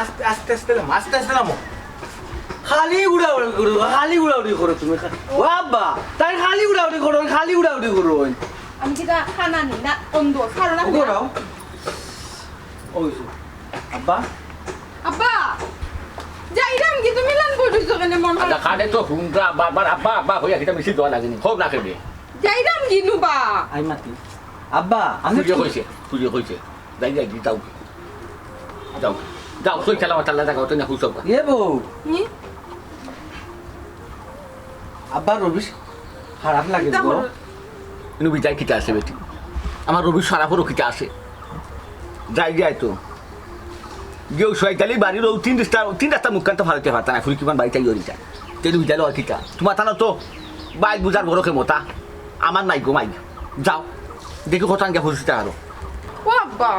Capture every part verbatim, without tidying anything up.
আস্তে আস্তে আস্তে নামো, আস্তে আস্তে নামো। খালি উড়াউড়ি করো, খালি উড়াউড়ি করো তুমি। ও আব্বা, তাই খালি উড়াউড়ি করো, খালি উড়াউড়ি করো। আমি কিতা খানা নি না অন্ধ, ছাড়ো না। ওগো রাও। ওই যে, আব্বা। আব্বা, যাইরাম কি তুমি লান বই রইছো কেনে মন আচ্ছা, খারাপ? কানে তো হুনরা বারবার আব্বা, আব্বা কইয়া কিতা মিছিল দেওয়া লাগেনি। হোক না কেনে? যাইরাম কি নুবা? আই মাতি। আব্বা, আমি খুঁজে কইছে, খুঁজে কইছে। যাই, যাই, যাই, যাও। যাও। যাও, তুই খেলা মাতাল্লা জাগা, তুই না খুশব। এ বউ। হুম? আব্বা রবিশ খারাপ লাগে কিতা গো। করো? ইনু বিদায় কিতা আছে বেটি? আমার রবিশ সারা পড়ো কিতা আছে? যাই, যাই তো। গিয়েও শয়তালি বাড়ির ও তিন রাস্তা, তিন রাস্তা মুখখান তো ফালাইতে পারতা না, ফুরি কিমান বাড়িতে গিয়ে দিতা। তেল বিদায় লওয়া কিতা? তোমার থানা তো বাইক বুঝার বড় ক্ষমতা। আমার নাই গো মাই। যাও, দেখি কত আনকে ফুসিতে পারো। ও আব্বা,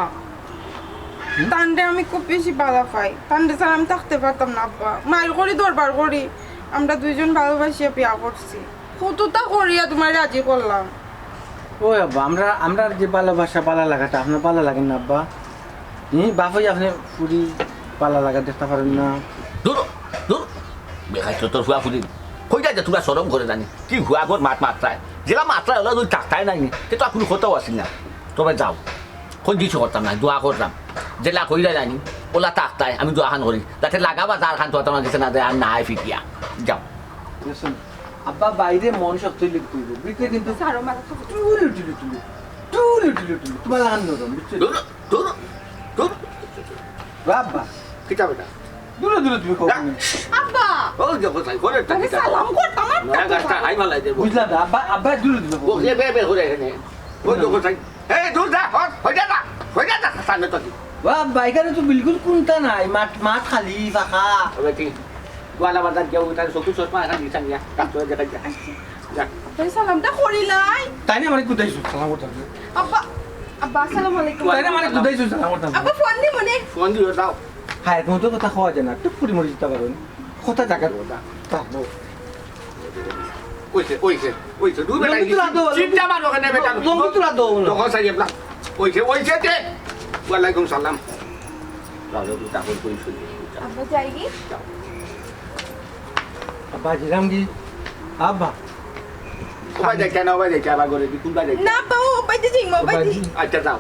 তানরে আমি খুব বেশি বালা পাই। তানরে ছাড়া আমি থাকতে পারতাম না আব্বা। মাইর করি দরবার করি, আমরা দুইজন ভালোবাসিয়া বিয়া করছি। কতটা করিয়া তোমারে রাজি করলাম। ও আব্বা, আমরা, আমরার যে ভালোবাসা, বালা লাগাটা আপনার বালা লাগে না আব্বা? হুম, বাপ অইয়া আপনে ফুরি বালা লাগা দেখতা পারইন না? দূর, দূর। বেকার তো তোর ফুয়া ফুরি। কই যায় যে তোরা শরম করে জানি। কি ফুয়া ঘর মাত মাত্রায়। যেলা মাত্রায় ওলা যদি থাকতায় নাই, তে তো আর কোনো কথাও আছিল না। তবে যাও। কই কিছু করতাম না, দোয়া করতাম। যেলা কইরা জানি, ওলা থাকতায়, আমি দোয়া খান করি। যাতে লাগা বা যার খান তো তোমার গেছে না যায়, আর না আয় ফিরিয়া। যাও। বুঝছেন? আব্বা বাইরে মন শক্ত হইলে কি হইব? ভিতরে কিন্তু ছাড়ো, মাথা খাবো। টুলু, টুলু, টুলু। টুলু, টুলু, টুলু। তোমার লাখান নরম, বুঝছো? দূর, দূর, দূর। বাবা। কিতা বেটা? দূরে দূরে তুমি কও যা। কেনে? আব্বা! ও, দেখো, তাই করে, আরে, কিতা? সালাম করতাম, আর না, কত গাছটা সালাম? হাই ফালাই দেবো। বুঝলাম না, আব্বা, আব্বা দূরে দূরে কও। বকলে বে বে করে এখানে। ওই দেখো, তাই। এই, দূর যা, হট, হয়ে যা না, হয়ে যা না, সামনে তো কি? বাবা, এখানে তো বিলকুল কুন্তা নাই, মাঠ, মাঠ খালি, ফাঁকা। তবে কি? গোয়ালা বাজার গিয়া ওই তার চকুর চশমা এখানে দিছান গিয়া, ডাক্তার দেখা যা। যা। তাই সালামটা করিলাই। তাই না, মানে, কোথায় সালাম করতাম? আব্বা, আব্বা, আসসালামু আলাইকুম। তাই না, মানে, কোথায় সালাম করতাম? আব্বা, ফোন দি মনে। ফোন দিও, যাও। হ্যাঁ, এখন তো কথা কওয়া যায় না, টুক করে মরে যেতে পারো। কথা জায়গা। ওটা। তা, বউ। ওইছে, ওইছে, ওইছে। দূর বেটা, লঙ্গি তুলা দো, চিন্তা মারো কেনে বেটা? লঙ্গি তুলা দো। তখন সাইড এবলা। ওইছে, ওইছে তে। ওয়ালাইকুম সালাম। যাও, যাও, যাও, যাও, যাও। আব্বা যাইগি? যাও। আব্বা, জিরাম কি? আব্বা। ওবায় যাইতা না, ওবায় যাইতা, আবার ঘরে দি, কোন বায় যাইতা? না, আব্বা, ও ওবায় দি যাইমু, ওবায় দি। ওবায় দি। আচ্ছা, যাও।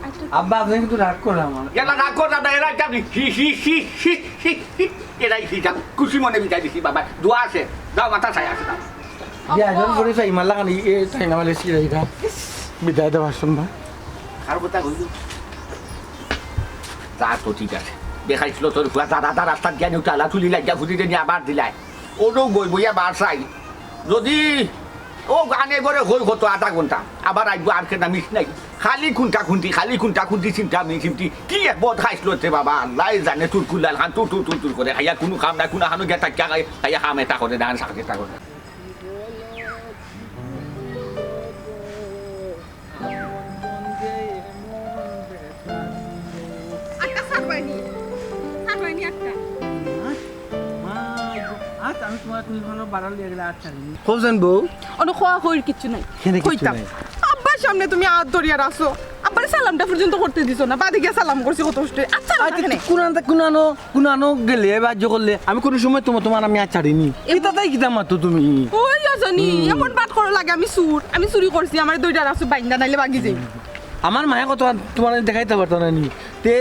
আচ্ছা। আব্বা, আপনি কিন্তু রাগ করলেন আমার। এরা রাগ করলাম না, এরা একটা হি, হি, হি। এরাই হিসাব, খুশি মনে বিদায় দিছি বাবা, দোয়া আছে, দাও মাথা ছাই আছে, দাও। বিয়া যখন করে চাই মাল্লা খানি, এ চাই না মালে সিরাই খা। বিদায় দেওয়ার সময়। আর কথা কইল? তা তো ঠিক আছে। দেখাইছিল তোর ফুয়া দাদা, দাদা রাস্তার জ্ঞানী উঠে আলা তুলি লাগিয়া ফুটি দিয়ে আবার দিলাই। ওরও বই বইয়া বার চাই। যদি ও গানে করে হই হতো আধা ঘন্টা, আবার আইবো আর কেনা মিস নাই। খালি খুনটা খুনটি, খালি খুনটা খুনটি, চিমটা মি চিমটি। কি এক বদ খাইছিল রে বাবা, আল্লাহ জানে তুলকুলাল খান তুল তুল তুল তুল করে। খাইয়া কোনো কাম নাই, কোনো হানো গিয়া থাকিয়া খাই, খাইয়া কাম এটা করে না, সাথে এটা করে। আটটা সারবাইনি, সারবাইনি আটটা। মা, আজ আমি তোমার তুমি কোনো বাড়াল দিয়ে গেলে আচ্ছা। কও জান বউ? অনো খোয়া খইর কিচ্ছু নাই। কেনে কিচ্ছু কইতাম। নাই? আব্বার সামনে তুমি আত ধরিয়া রাখছো। আব্বারে সালামটা পর্যন্ত করতে দিছো না। বাদে গিয়া সালাম করছি কত কষ্টে। আচ্ছা, না আচ্ছা, কেনে? কোনানো, কোনানো, কোনানো গেলে, বাহ্য করলে, আমি কোনো সময় তোমার, তোমার আমি আর ছাড়িনি। এ এটা তাই কিতা মাতো তুমি? ওই জানি, হুম। এমন বাট করো লাগে আমি চুর। আমি চুরি করছি, আমার দুইটা রাখছো বাইন্দা, নাইলে বাগি যাই। আমার মায়ে কত তোমার দেখাইতে পারতো না নি। তে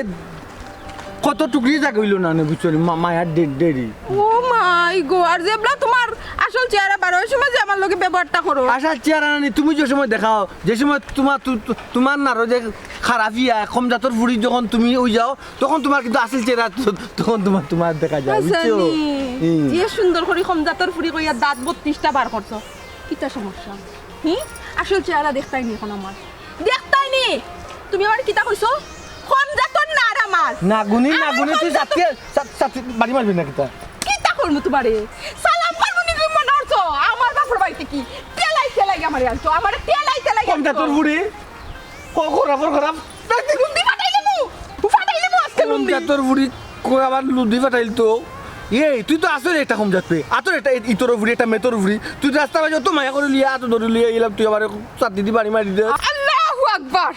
কত টুকরি জাগা হইল না নে, বুঝছো নি? মা-, মায়ার ডে-, ডেরি। ও মাই গো, আর যেবলা তোমার আসল চেহারা বার হয়, ওই সময় যে আমার লগে ব্যবহারটা করো। আসল চেহারা না নি, তুমি যে সময় দেখাও, যে সময় তোমার, তু-, তু-, তোমার নারো যে খারাপিয়া, কম জাতর ফুড়ি যখন তুমি ওই যাও, তখন তোমার কিন্তু আসল চেহারা ত-, তখন তোমার, তোমার দেখা যায়, বুঝছো? হাসানি, হুম। যে সুন্দর করি কম জাতর ফুড়ি কইয়া দাঁত বত্রিশটা বার করছো, কিতা সমস্যা? হুম? আসল চেহারা দেখতাই নি এখন আমার। দেখতাই নি? তুমি আমারে কিতা কইছো? কম জাতর নার আমার। নাগুনি, আমার নাগুনি, কম তুই জাতর সাথে, সা-, সাথে বাড়ি মারবি না কিতা? কিতা করমু তোমারে? সালাম করমু নি তুমি মনে করছো? আমার বাপর বাড়িতে কি? তেলাই তেলাই আমারে আনছো, আমারে তেলাই তেলাই কম আনছো। জাতর ফুড়ি। ক-, খারাপ, খারাপ। লুন্ডি ফাটাইলে মু, ফাটাইলে মু আজকে কম লুন্ডি। জাতর ফুড়ি, কই আবার লুন্ডি ফাটাইল তো। এই, তুই তো আসলে এটা কম জাত পে। আতর এটা, ইতর ফুড়ি, এটা মেতর ফুড়ি। তুই রাস্তা বাজে তো মায়া করে লিয়া, আত ধরে লিয়া এলাম, তুই আবার চার দিদি বাড়ি মারি দে। আল্লাহু আকবার।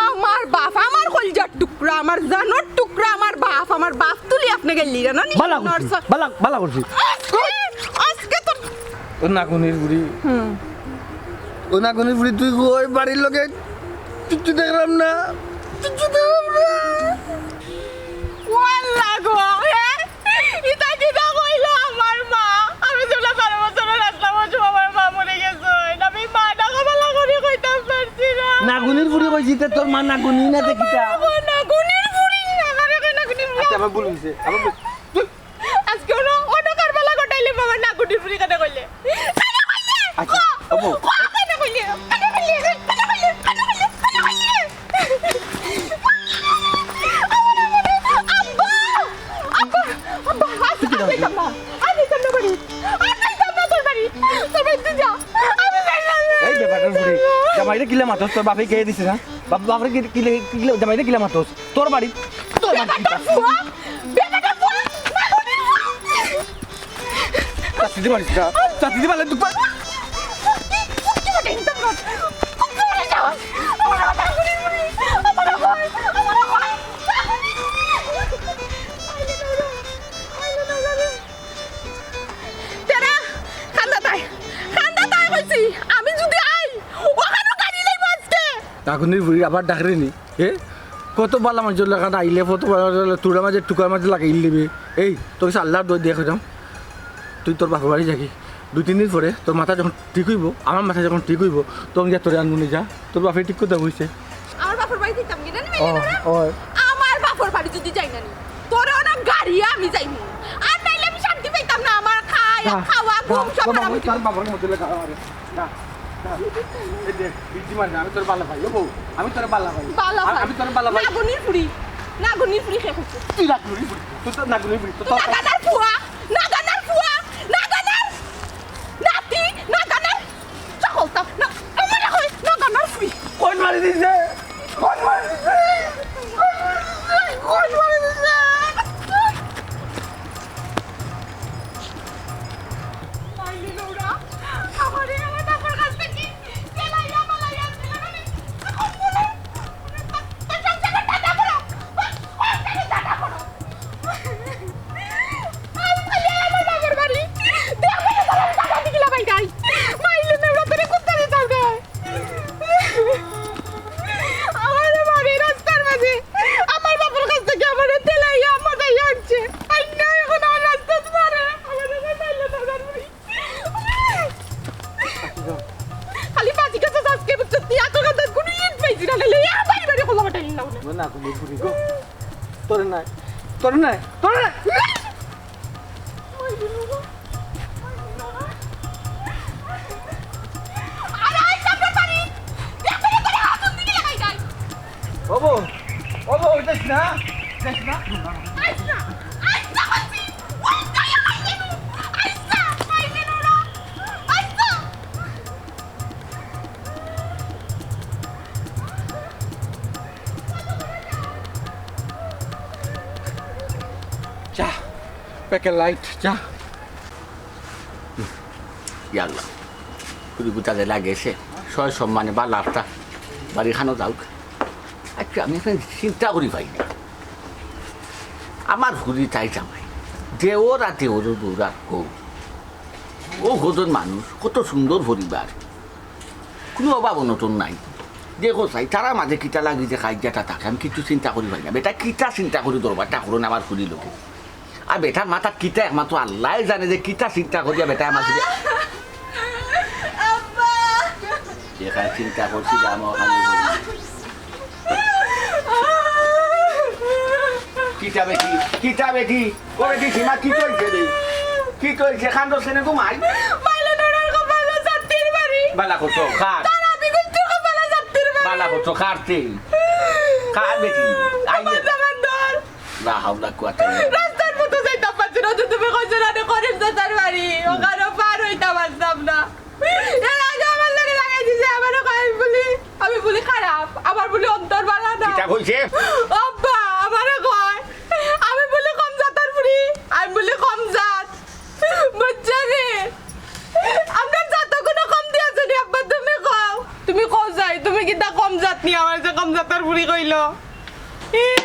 আমার বাপ, আমার কলিজার টুকরা, আমার জানর টুকরা, আমার বাপ, আমার বাপ তুলি আপনে গেলি না নি? বালা করছি, নরসা- বালা, বালা করছি। আজকে, আজকে তোর ও নাগুনির বুড়ি। হুম। ও নাগুনির বুড়ি, তুই ওই বাড়ির লোকে কিচ্ছু দেখলাম না, কিচ্ছু দেখলাম না। ও আল্লাহ গো, হ্যাঁ? ইতা কিতা কইলো আমার মা? আমি যেবলা বারো বছরর আছলাম, ওই সময় আমার মা মরি গেছইন। আমি মা ডাকা বালা করি কইতাম পারছি না। নাগুনির বুড়ি কইছি তে তোর মা নাগুনি না তে কিতা? ও নাগুনির বুড়ি, আমারে কয় নাগুনির বুড়ি। আচ্ছা, আমার ভুল হইছে, আমার ভুল। তুই আজকে অনো, অনো কার বালা ঘটাইলে বাবা নাগুনির বুড়ি কেনে কইলে? কেনে কইলে? আচ্ছা, ও, ওবো। ও, কেনে কইলে? কেনে কইলে? কেনে কইলে? কেনে কইলে? কেনে কইলে? আব্বা! আব্বা! আব্বা! আজ, আজ যাইতাম না। আজ যাইতাম না বাড়ি। আজ যাইতাম না তোর বাড়ি। তোর বাড়ি তুই যা। আমি যাইতাম না। এই বেটার বুড়ি, জামাইরে কিলা মাতস? তোর বাপে কে দিছে না? বাপ-, বাপরে কি, কিলা, কিলা, জামাইরে কিলা মাতস? তোর বাড়ি, তোর বাড়ি। বেটার ফুয়া! বেটার ফুয়া! চাচি দি মারিস না। চাচি দি মারলে দুঃখ পায়। তেরা, কান্দা তাই, কান্দা তাই কইছি। আমি যদি আই, ওখানে গাড়ি লইব আজকে। নাগুনির বুড়ি আবার ডাকরে নি। এ? কত বালা মানুষর লাখান আইলে, কত বালা মানুষর লাখান তুড়া মাঝে টুকার মাঝে লাগাইল দিবে। এই, তোর কাছে আল্লাহর দোয়া দিয়া কইরাম, তুই তোর বাপর বাড়ি যাগি। দুই তিন দিন পরে তোর মাথা যখন ঠিক হইব, আমার মাথা যখন ঠিক হইব, তখন গিয়া তোরে আনবো নি যা। তোর বাপে ঠিক কথা কইছে। আমার বাপর বাড়ি দিতাম কি না নি? ও, ও। আমার বাপর বাড়ি যদি যাই না নি, তোরে অনো গাড়িয়ে আমি যাইমু। আর নাইলে আমি শান্তি পাইতাম না। আমার খাই, যা, খাওয়া, যা, ঘুম সব তোর বাবা, হারাম হইতো। তোর বাবার মধ্যে লেখা, আরে, যা। এই দেখ, বিদ্যি মার না, আমি তোর বালা ভাই, ও বউ, আমি তোর বালা ভাই। বালা আমি, ভাই। আমি তোর বালা ভাই। নাগুনির ফুড়ি, নাগুনির ফুড়ি কে কইছে? তুই নাগুনির ফুড়ি, তুই তো নাগুনির ফুড়ি, তুই তো নাগানার ফুয়া, নাগানার ফুয়া, নাগানার নাতি, নাগানার সকলতা, না, আমার কই, নাগানার ফুড়ি। কোন মারি দিছে? কোন মারি দিছে? কোন মারি দিছে? কোন মারি দিছে? মাইলে নোরা, আমারে আমার বাপর কাছ থাকি তেলাইয়া মালাইয়া দিল না নি? এখন বলে, তার সংসারে টাকা করো, সংসারে টাকা করো। আমি খালি আমার বাপর বাড়ি, দেখো না, তারা টাকা দিকে লাগাই নাই। মাইলে নোরা, তোরে কুত্তা দিতাম রে। আমার বাড়ি রাস্তার মাঝে, আমার বাপর কাছ থাকি আমারে তেলাইয়া মালাইয়া আনছে। আর না এখন আমার রাস্তাত মারে, আমার বাবা মাইলে নোরার বাড়ি। খালি বাজি গেছে আজকে, বুঝছো? তুই এত কথা কোনো ইট পাইছি না, নাইলে এ বাড়ি বাড়ি খোলা বাটাই না। ও না, কোনো বুড়ি গো। তোরে নাই, তোরে নাই, তোরে নাই। আরে, আইস না, তোর বাড়ি। দেখ, তোরে, তোরে হাত উন্দি দিলে খাই যাই। ওবো, ওবো, ওই যাস না, যাস না। আইস না, আইস না বলছি। ওই যাই, আইস না, আইস না, আইস না। চা, প্যাকেট লাইট, চা। ইয়াল্লা, খুবই বুঝা যায় লাগেছে। সয় সম্মানে বা লাভটা বাড়ি খানো যাউক। আচ্ছা, আমি এখন চিন্তা করি পাই না। আমার হুরি তাই জামাই, দেওর আর দেওর বউর আর কও। ও হজন মানুষ, কত সুন্দর পরিবার, কোনো অভাব অনটন নাই। দেখো চাই, তারার মাঝে কিতা লাগি যে কাজিয়াটা থাকে, আমি কিচ্ছু চিন্তা করি পাই না। বেটা কিতা চিন্তা করি দরবারটা করুন আমার হুরি লোকে। আর বেটার মাথাত কিতা একমাত্র আল্লায় জানে যে কিতা চিন্তা করিয়া বেটা আমার হুরি। আব্বা! যেখানে চিন্তা করছি যে আমার ওখানে কিতা বেটি, কিতা বেটি, ও বেটি, সীমা, কি চলছে রে? কি চলছে? কান্দো কেনে ঘুমাই? মাইলে নোরার কপালো ছাত্তির বাড়ি। বালা করছো, খার। তারা বিগুনটির কপালো ছাত্তির বাড়ি। বালা করছো, খারতে। খার বেটি, আইলে। আমার জামার ডর। লা হাওলা কুওয়াতা ইল্লা বিল্লাহ। রাস্তার মতো যাইতাম পারছি না, যে তুমি কইছো না, রে, করিম চাচার বাড়ি। ওখানে পার হইতাম পারতাম না। এর আগে আমার লগে লাগাই দিছে, আমারে কয় আমি বুলি, আমি বুলি খারাপ, আমার বুলি অন্তর বালা না। কিতা কইছে? আব্বা, আমারে কয়, আমি বুলি কম জাতর ফুড়ি, আমি বুলি কম জাত। বুঝছো নি? আমরা জাত কোনো কম দিয়াছে নি, আব্বা, তুমি কও। তুমি কও যাই, তুমি কিতা কম জাত নি, আমার যে কম জাত তার বুড়ি কইল, "এ,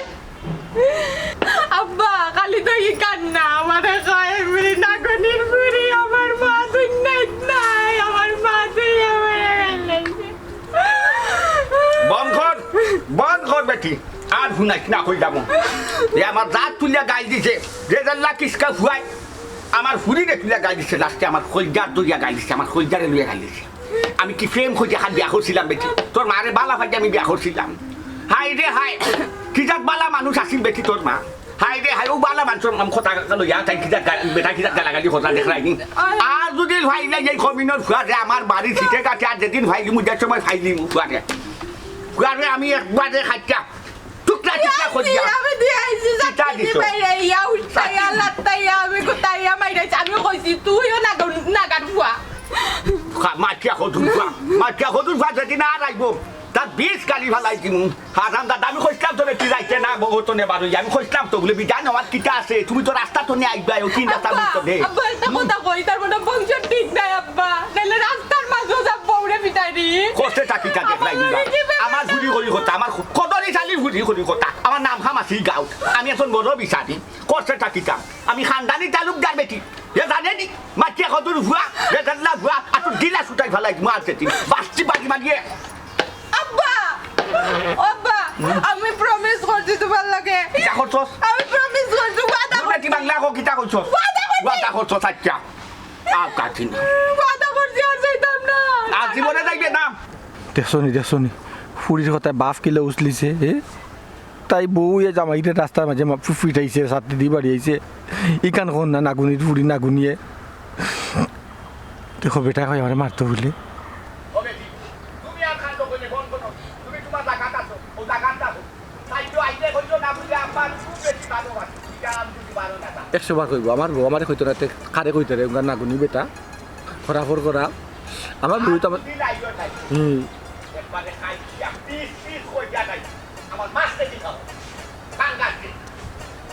আব্বা, খালি তো ই কান্না, আমারে কয় বুড়ি, নাগনির বুড়ি, আমার মা দুনিয়াত নাই, আমার মা দুই আমার।" বন্ধ কর, বন্ধ কর বেটি, আর হুনাইস না কইলাম। এ আমার জাত তুলিয়া গাইল দিছে, যে জাল্লা কিসকা ফুয়ায়, আমার ফুরিরে তুলিয়া গাইল দিছে, লাস্টে আমার কইলজার দরিয়া গাইল দিছে, আমার কইলজারে লইয়া গাইল দিছে। আমি কি প্রেম করি এখন বিয়া করছিলাম বেটি? তোর মারে বালা পাইয়া আমি বিয়া করছিলাম। হায় রে হায়, কি জাত বালা মানুষ আছিল বেটি তোর মা। হায় রে হায়, ও বালা মানুষর নাম কথা লইয়া তাই কি জাত গা-, বেটা কি জাত গালাগালি কথা দেখরায়নি। আর যদি ফাইলে এই কমিনর ফুয়ারে আমার বাড়ি ছিটে কাটে, আর যেদিন ফাইলি মুজার সময় ফাইলি ফুয়ারে। ফুয়ারে আমি একবারে খাইতা। টুকরা টুকরা করিয়া। আমি দিয়া আইছি, কিতা চাকরি দিছো? বাইরে ইয়া উঠাইয়া, লাত্তাইয়া, আমি কোথাইয়া মাইরাইছি। আমি কইছি, "তুইও নাগন-, নাগার ফুয়া।" খা-, মাটিয়া হদুর ফুয়া, মাটিয়া হদুর ফুয়া যদি না আর আইবো, তার বিষ গালি ফালাই দিমু। হারাম দাদা, আমি কইছিলাম তোরে তুই রাইতে না, বউতনে বারো। আমি কইছিলাম তো বলে, "বিধান আমার কিতা আছে? তুমি তো রাস্তা তো নিয়ে আইবা, ও তিন রাস্তা আব্বা, বুঝতো দে।" আব্বা, একটা কথা কই, তার মানে বংশ ঠিক নাই, আব্বা। নাইলে রাস্তার মাঝে যা বউরে পিটাইনি। কষ্টে থাকিতা দেখলাই আব্বা, দিবা। কি ব্যাপার? আমার ফুরি করি কথা, আমার কদরি শালি ফুরি করি কথা। আমার নাম হামাসি গাউত। আমি এখন বড় বিচারি। কষ্টে থাকিতাম। আমি খানদানি তালুকদার বেটি। এ জানে নি? মাটিয়া কদুর ফুয়া, বেদাল্লা ফুয়া, আর তোর দিলা ছুটাই ফালাই দিমু আর সেটি। বাস্তি বাড়ি মারিয়ে। আব্বা! আব্বা! আমি প্রমিস করছি তোমার লগে। কিতা করছস? আমি প্রমিস করছি, ওয়াদা করছি। কিতা বাংলা কো, কিতা করছস? ওয়াদা করছি। ওয়াদা করছস, আচ্ছা। আও কাটি না। ওয়াদা করছি, আর যাইতাম না। আর জীবনে যাইবে না। দেখছো নি, দেখছো নি? ফুরির কথায় বাফ কিলা উছলিছে, এ? তাই বউ ইয়া জামাইরে রাস্তার মাঝে মা-, ফু-, ফিটাইছে, ছাত্তি দি বাড়ি আইছে। ইখান কর না, নাগুনির ফুরি নাগুনিয়ে। দেখো, বেটা কয় আমারে মারতো বুলে। একশো বার কইবো, আমার বউ আমারে কইতো না, তে কারে কইতো রে, উঙ্গা নাগুনি বেটা, খরাফর করা। আমার বউ তো আমার, হুম।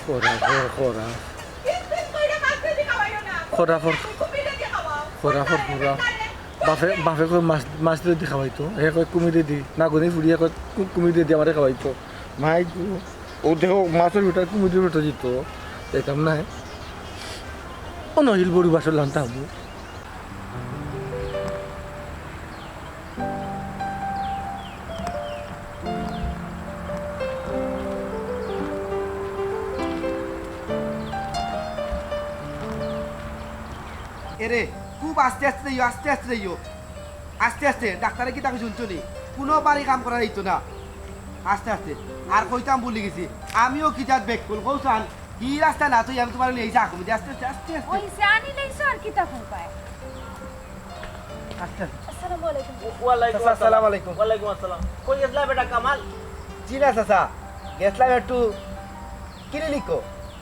খরাফর, খরা। খরাফর, খরাফর, খরা। বাফে, বাফে কয় মাছ, মাছ দি খাওয়াইতো, হে কয় কুমিরে দি, নাগুনি ফুরিয়ে কয় কু-, কুমিরে দি আমারে খাওয়াইতো। মাই গো, ও দেখো মাছর বেটা কুমিরের বেটা দিত, এতাম নাই। ও নহিল বড়ি বাসর লান্তা হবো। এরে, খুব আস্তে আস্তে যাইও, আস্তে আস্তে যাইও। আস্তে আস্তে, ডাক্তারে কিতা কইছে হুনছো নি? কুনু ভারি কাম করা যাইতো না। আস্তে আস্তে। আর কইতাম ভুলি গেছি, আমিও কিতা বেকুল, কও চান, ই রাস্তা না তো আমি তোমার লইয়া যাই, আস্তে আস্তে, আস্তে আস্তে। ওই যে আনি লইছো আর কিতা করবায়? আস্তে আস্তে। আসসালামু আলাইকুম। ওয়ালাইকুম চাচা, আসসালাম। আসসালামু আলাইকুম। ওয়ালাইকুম আসসালাম। কই গেছলা বেটা কামাল? জি না চাচা, গেছলাম একটু ক্লিনিকো।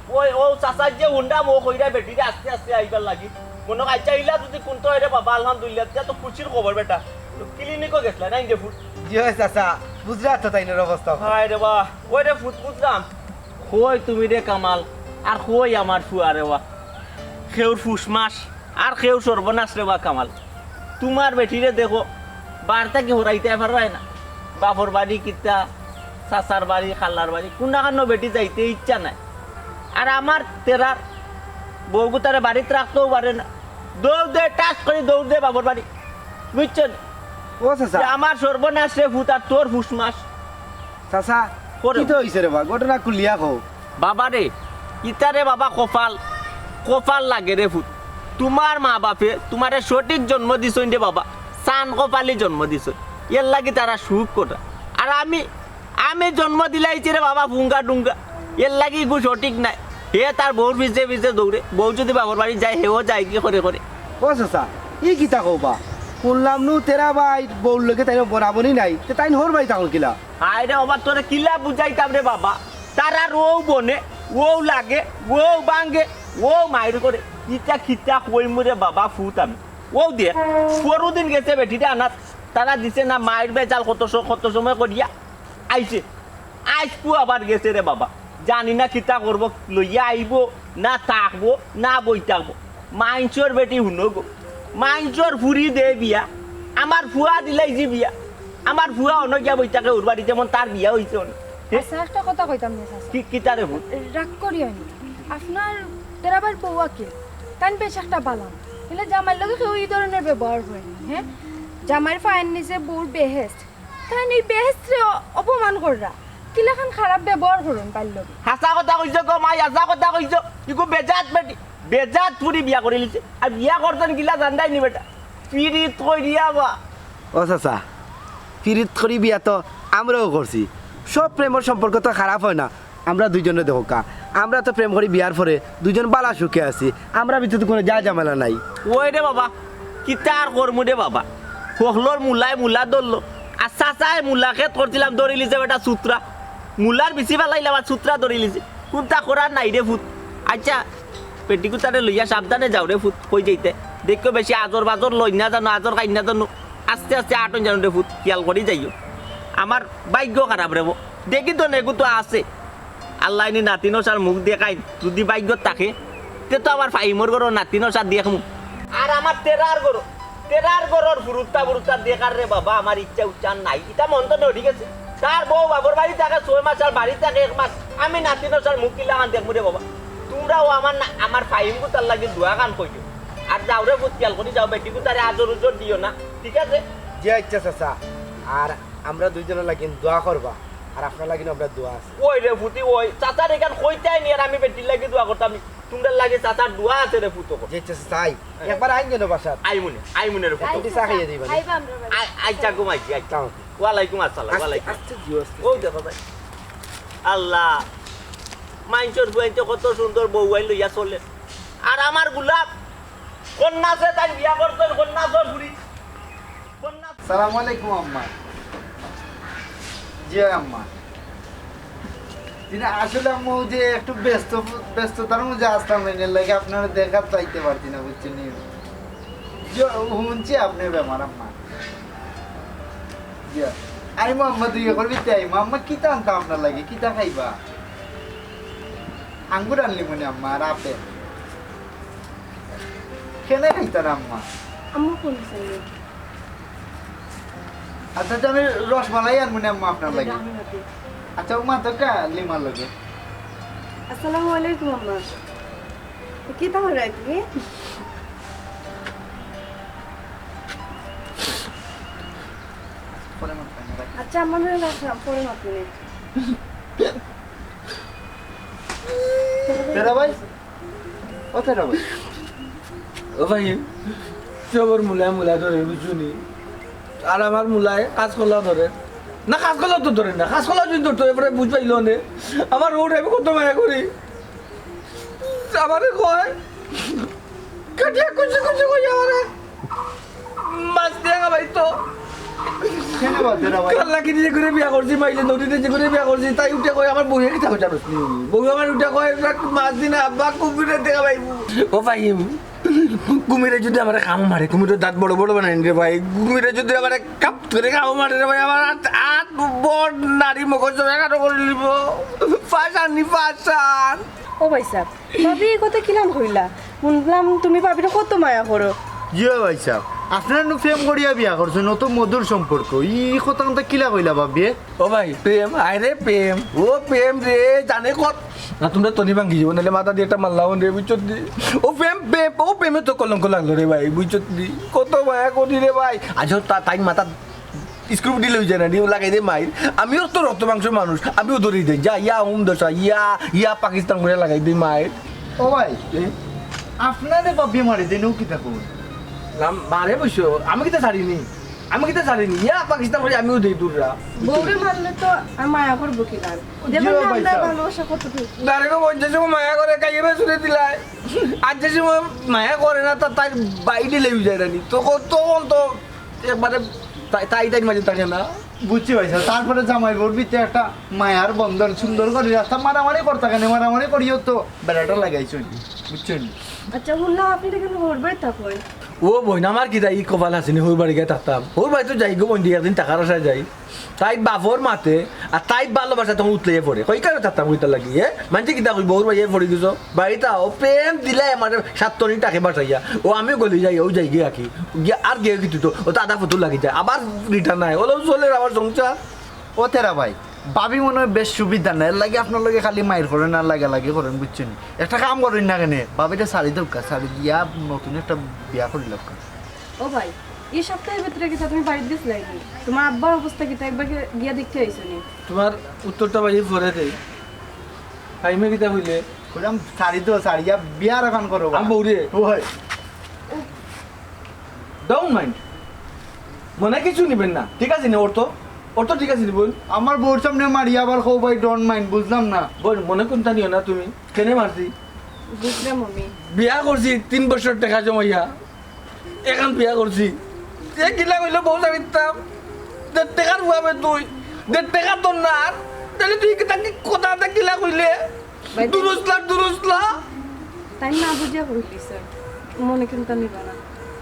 ওই, ও চাচার যে হুন্ডা মো কইরা বেটিরে আস্তে আস্তে আইবার লাগি। মনো আচ্ছা, ইলা যদি কুনতা অয় রে বাবা, আলহামদুলিল্লাহ, তে তো খুশির খবর বেটা। তো ক্লিনিকো গেছলা না, ইন্দে ফুট? জি অয় চাচা, বুঝরা তো তাইনর অবস্থা। হায় রে বা, ওই রে ফুট বুঝলাম। কই তুমি রে কামাল, আর কই আমার ফুয়া রে বা। কেউর ফুসমাস, আর কেউর সর্বনাশ রে বা কামাল। তুমার বেটিরে দেখো, বার থাকি হরাইতে পারায় না। বাপর বাড়ি কিতা, চাচার বাড়ি, খালার বাড়ি, কুনাখানো বেটি যাইতে ইচ্ছা নাই। আর আমার তেরার বউগুতারে বাড়িত রাখতেও পারে না। দৌড় দে, টাস করি দৌড় দে বাপর বাড়ি। বুঝছো নি? ও চাচা। যে আমার সর্বনাশ রে ফুত আর তোর ফুসমাস। চাচা, করে। কিতা অইছে রে বা? ঘটনা খুলিয়া কও। বাবা রে, ইতারে বাবা কপাল, কপাল লাগে রে ফুত। তুমার মা বাপে তুমারে সঠিক জন্ম দিছইন রে বাবা, চান কপালি জন্ম দিছইন, এর লাগি তারা সুখ করা। আর আমি, আমি জন্ম দিলাইছি রে বাবা ফুঙ্গা ডুঙ্গা, এর লাগি ইগু সঠিক নাই। হে তার বউর পিছে পিছে দৌড়ে, বউ যদি বাপর বাড়ি যায়, হেও যায় কি করে করে। ও চাচা, ই কিতা কও বা? হুনলাম নু তেরা ভাই বউর লগে তাইন বনাবনি নাই, তে তাইন হর বাড়ি থাকইন কিলা? হায় রে বাবা, তোরে কিলা বুঝাইতাম রে বাবা। তারার অউ বনে, অউ লাগে, অউ ভাঙ্গে, অউ মাইর করে। ইতা কিতা কইমু রে বাবা, ফুত আমি। অউ দেখ, পরদিন গেছে বেটিরে আনাত, তারা দিছে না মাইর বেজাল কত স-, কত সময় করিয়া আইছে। আইজকু আবার গেছে রে বাবা। জানি না কিতা করবো, লইয়া আইবো না থাকবো না বই থাকবো। মাইনষর বেটি হুনো গো, মাইনষর ফুরি দে বিয়া, আমার ফুয়া দিলাইছি বিয়া। আমার ফুয়া অনো গিয়া বই থাকে, ওর বাড়ি যেমন তার বিয়া অইছে অনো। হে? আচ্ছা, একটা কথা কইতাম নি, চাচা। কি, কিতা রে ফুত? রাগ করিও না। আপনার দেরাবার বউ আকিল, তাইন বেশ একটা বালা। কিন্তু জামাইর লগে কেউ ই ধরনের ব্যবহার করে না, হ্যাঁ? জামাইর ফায়ের নিচে বউর বেহেস্ত। তাইন ই বেহেস্তরে অ-, অপমান কররা। কিলাখান খারাপ ব্যবহার করইন পারলো। হাছা কথা কইছো গো মাই, হাছা কথা কইছো। ইগু বেজাত বেটি, বেজাত ফুরি বিয়া করিলিছে। আর বিয়া করছইন কিলা জানদাই নি বেটা। পিরিত করিয়া বা। ও চাচা, পিরিত করি বিয়া তো আমরাও করছি। সব প্রেমর সম্পর্ক তো খারাপ হয় না। আমরা দুইজনে দেখো কা, আমরা তো প্রেম করি বিয়ার পরে দুইজন বালা সুখে আছি। আমরা ভিতরে তো কোনো যা ঝামেলা নাই। ওই রে বাবা, কিতা আর করমু রে বাবা। হকলর মুলায় মুলা ধরলো, আর চাচায় মুলা খেত করছিলাম, ধরিলিছে বেটা সুতরা। মুলার বিচি ফালাইলাম আর সুতরা ধরিলিছে। কুনতা করার নাই রে ফুত। আচ্ছা, পেটিকুতারে লইয়া সাবধানে যাও রে ফুত, কই যাইতে। দেখো বেশি আজর বাজর লই না জানো, আজর খাই না জানো। আস্তে আস্তে আটন জানো রে ফুত, খিয়াল করি যাইও। আমার ভাইগ্য খারাপ রে বো। দেখি তো নেগু তো আছে। আল্লায় নি নাতিন অসার মুখ দেখাইন, যুদি ভাইগ্যত থাকে, তে তো আমার ফাইমর ঘরর নাতিন অসার দেখমু। আর আমার তেরার ঘর, তেরার ঘরর ফুরুত্তা ফুরুত্তা দেখার রে বাবা, আমার ইচ্ছা উচ্ছা নাই। ইতা মন তো নড়ি গেছে। তার বউ বাপর বাড়ি থাকে ছয় মাস আর বাড়ি থাকে এক মাস। আমি নাতিন অসার মুখ কিলাখান দেখমু রে বাবা। তুমরাও আমার না, আমার ফাইমগুতার লাগি দোয়া খান কইও। আর যাও রে ফুত, খিয়াল করি যাও, বেটিগুতারে আজর উজর দিও না, ঠিক আছে? জি আচ্ছা চাচা, আর আমরা দুইজনর লাগি দোয়া করবা, আর আপনার লাগি আমরা দোয়া আছে। ওই রে ফুতি, ওই চাচার এখান কইতাই নি, আর আমি বেটির লাগি দোয়া করতাম নি। তুমরার লাগি চাচার দোয়া আছে রে ফুত। জি আচ্ছা চাচা, আই, একবার আইন যেন বাসাত। আইমুনে, আইমুনে রে ফুত। আইন দি চা খাইয়া দিবা না? আইবা আমরা বাড়ি। আই, আই, চা ঘুমাই, আই। চা। ওয়ালাইকুম আসসালাম, আস্তে, ওয়ালাইকুম। আস্তে দিও, আস্তে। ও দেখো ভাই। আল্লাহ, মাইনষর ফুয়াইন্তে কত সুন্দর বউ আইন লইয়া চলে। আর আমার গোলাপ, কন্যা সে তাই বিয়া করতো, কন্যা সে ফুরি। কন্যা সালাম আলাইকুম আম্মা। জি আম্মা। জি না, আসলে আম্মা ওই যে একটু ব্যস্ত, ব্যস্ততার মধ্যে আসলাম, এর লাগি আপনারে দেখাত পাইতে পারছি না, বুঝছেন নি? জি, হুনছি আপনে বেমার আম্মা। জি। আইমু আম্মা, দুই একর ভিতরে আইমু। আম্মা, কিতা আনতাম আপনার লাগি? কিতা খাইবা? আঙ্গুর আনলিমুনে আম্মা, আর আপেল। কেনে খাইতা না আম্মা? আম্মা কোন দিছে? আচ্ছা, আচ্ছা, আমি রসমালাই আনমুনে আম্মা আপনার লাগি। আমি রাখি। আচ্ছা, উমা তো কা লিমার লগে। আসসালামু আলাইকুম আম্মা। কিতা কররায় তুমি? পরে মাত পাই না, রাখি। আচ্ছা, আমার লগে রাখলাম, পরে মাত নেই। তেরা ভাই, ও তেরা ভাই। ও ভাই, সবর মুলায় মুলা ধরে, বুঝছো নি? আর আমার মুলায় কাঁচকলা ধরে। না, কাঁচকলা তো ধরে না, কাঁচকলা যদি ধরতো, এবারে বুঝ পাইলো নে। আমার ওর আমি কত মায়া করি। আমারে কয়, কাটিয়া কুচি কুচি কই আমারে। মাছ দিয়া খাবাই তো। কেনে বাদ দেরা ভাই? কাল্লা কিনি যে করে বিয়া করছি, মাইলে নদীতে যে করে বিয়া করছি, তাই উঠে কই আমার বউয়ে কিতা কইতা বুঝলি? বউ আমার উঠে কয়, "রাখ, মাছ দিন আব্বা, কুমিরে দেখা পাইবো।" ও ভাই, কুমিরে যদি আমারে কামড় মারে, কুমিরের দাঁত বড় বড় বানাই রে ভাই, কুমিরে যদি আমারে কাপ করে কামড় মারে রে ভাই, আমার হাত, হাত, বড় নারী মগজ এগারো করে নিব। ফাঁসান নি ফাঁসান। ও ভাই সাহেব, ভাবি, এই কথা কিলান কইলা? শুনলাম তুমি ভাবিরে কত মায়া করো। জি ভাই সাহেব, আপনারা নু প্রেম করিয়া বিয়া করছেন, অত মধুর সম্পর্ক, ই কথা কিলা কইলা ভাবিয়ে? ও ভাই, প্রেম, আয় রে প্রেম, ও প্রেম রে, জানে কত। না, তোমরা তনি ভাঙ্গি যাবো, নাহলে মাথা দিয়ে একটা মারলাম রে, বুঝছো দি? ও প্রেম, প্রেম, ও প্রেমে তো কলঙ্ক লাগলো রে ভাই, বুঝছো দি? কত মায়া করি রে ভাই। আজ তা-, তাই মাথা স্ক্রুটি লই যায় না, নিউ লাগাই দে মাইর। আমিও তো রক্ত মাংস মানুষ, আমিও ধরি দেই। যা, ইয়া হুম দশা, ইয়া, ইয়া পাকিস্তান করে লাগাই দে মাইর। ও ভাই, এ? আপনারে বাপে মারি দেন, ও কিতা কই? না, মারে বসো, আমি কিতা ছাড়িনি? আমি কিতা ছাড়িনি? ইয়া পাকিস্তান করে আমিও দেই দূররা। বউরে মারলে তো আর মায়া করবো কি না? জি দেখুন না, ভাই আমরা সাহেব। ভালোবাসা কতটুকু। দাঁড়ানো পঞ্চাশ সময় মায়া করে, কাইয়ে ছুড়ে দিলাই। আর যে সময় মায়া করে না, তা তাই বাইরে লেগে যায় রানি। তখন, তখন তো একবারে তাই, তাই, তাই মাঝে থাকে না। বুঝছি ভাই সাহেব, তারপরে জামাই বউর ভিতরে একটা মায়ার বন্ধন, সুন্দর করে রাস্তা মারামারি করতে কেন, মারামারি করিও তো বেড়াটা লাগাইছো, বুঝছো নি? আচ্ছা, শুনলাম আপনি তো কেন ঘর বাড়ি থাকবেন? ও বইন, আমার কিতা ই কপাল আছে নি, হউর বাড়ি গিয়া থাকতাম। হউর বাড়ি তো যাই গো বইন, দুই একদিন থাকার আশায় যাই। তাইর বাফর মাতে, আর তাইর ভালোবাসা তখন উতলাইয়া পড়ে। কই কেন থাকতাম কইতার লাগি, এ? মানষে কিতা কইবো, হউর বাড়ি পড়ি গেছো? বাড়িত আও, প্রেম দিলাই আমার সাত তনি টাকে বাসাইয়া। ও আমিও গলি যাই, ও যাই গিয়া কি? গিয়া আর গিয়া কিতা তো, ও তো আধা ফতুর লাগি যায়। আবার রিটার্ন আয়, ওলো চলের আমার সংসার। ও তেরা ভাই, ভাবি মনে হয় বেশ সুবিধা না, এর লাগি আপনার লগে খালি মাইর করেন আর লাগালাগি করেন, বুঝছইন নি? একটা কাম করইন না কেনে, ভাবিরে ছাড়ি দেউক্কা, ছাড়ি দিয়া নতুন একটা বিয়া করি লউক্কা। ও ভাই, ই সপ্তাহের ভিতরে কিতা তুমি বাড়িত গেছিলায় নি? তুমার আব্বার অবস্থা কিতা একবার গিয়া দেখিয়া আইছো নি? তুমার উত্তরটা ভাই পরে দেই। টাইমে কিতা কইলে? কইলাম ছাড়ি দেও, ছাড়িয়া বিয়ার অখান করো। আমি বউরে। ওই। Don't mind। মনে কিছু নিবেন না, ঠিক আছে নি? অর্থ, অর্থ ঠিক আছে নি বইন? আমার বউর সামনে মারিয়া আবার কও ভাই don't mind, বুঝলাম না। বইন, মনে কুনটা নিও না তুমি। কেনে মারছি? বুঝলাম আমি। বিয়া করছি তিন বছর টেকা জমাইয়া, অখন বিয়া করছি। এ কিলা কইলো বউ ছাড়িতাম? দের টেকার ফুয়া বে তুই, দের টেকা তোর না আর, তাইলে তুই কিতা কি কথা এটা কিলা কইলে? ভাই, দুরুসলা, দুরুসলা। তাই না বুঝিয়া কইলি স্যার, মনে কুনটা নিবা না।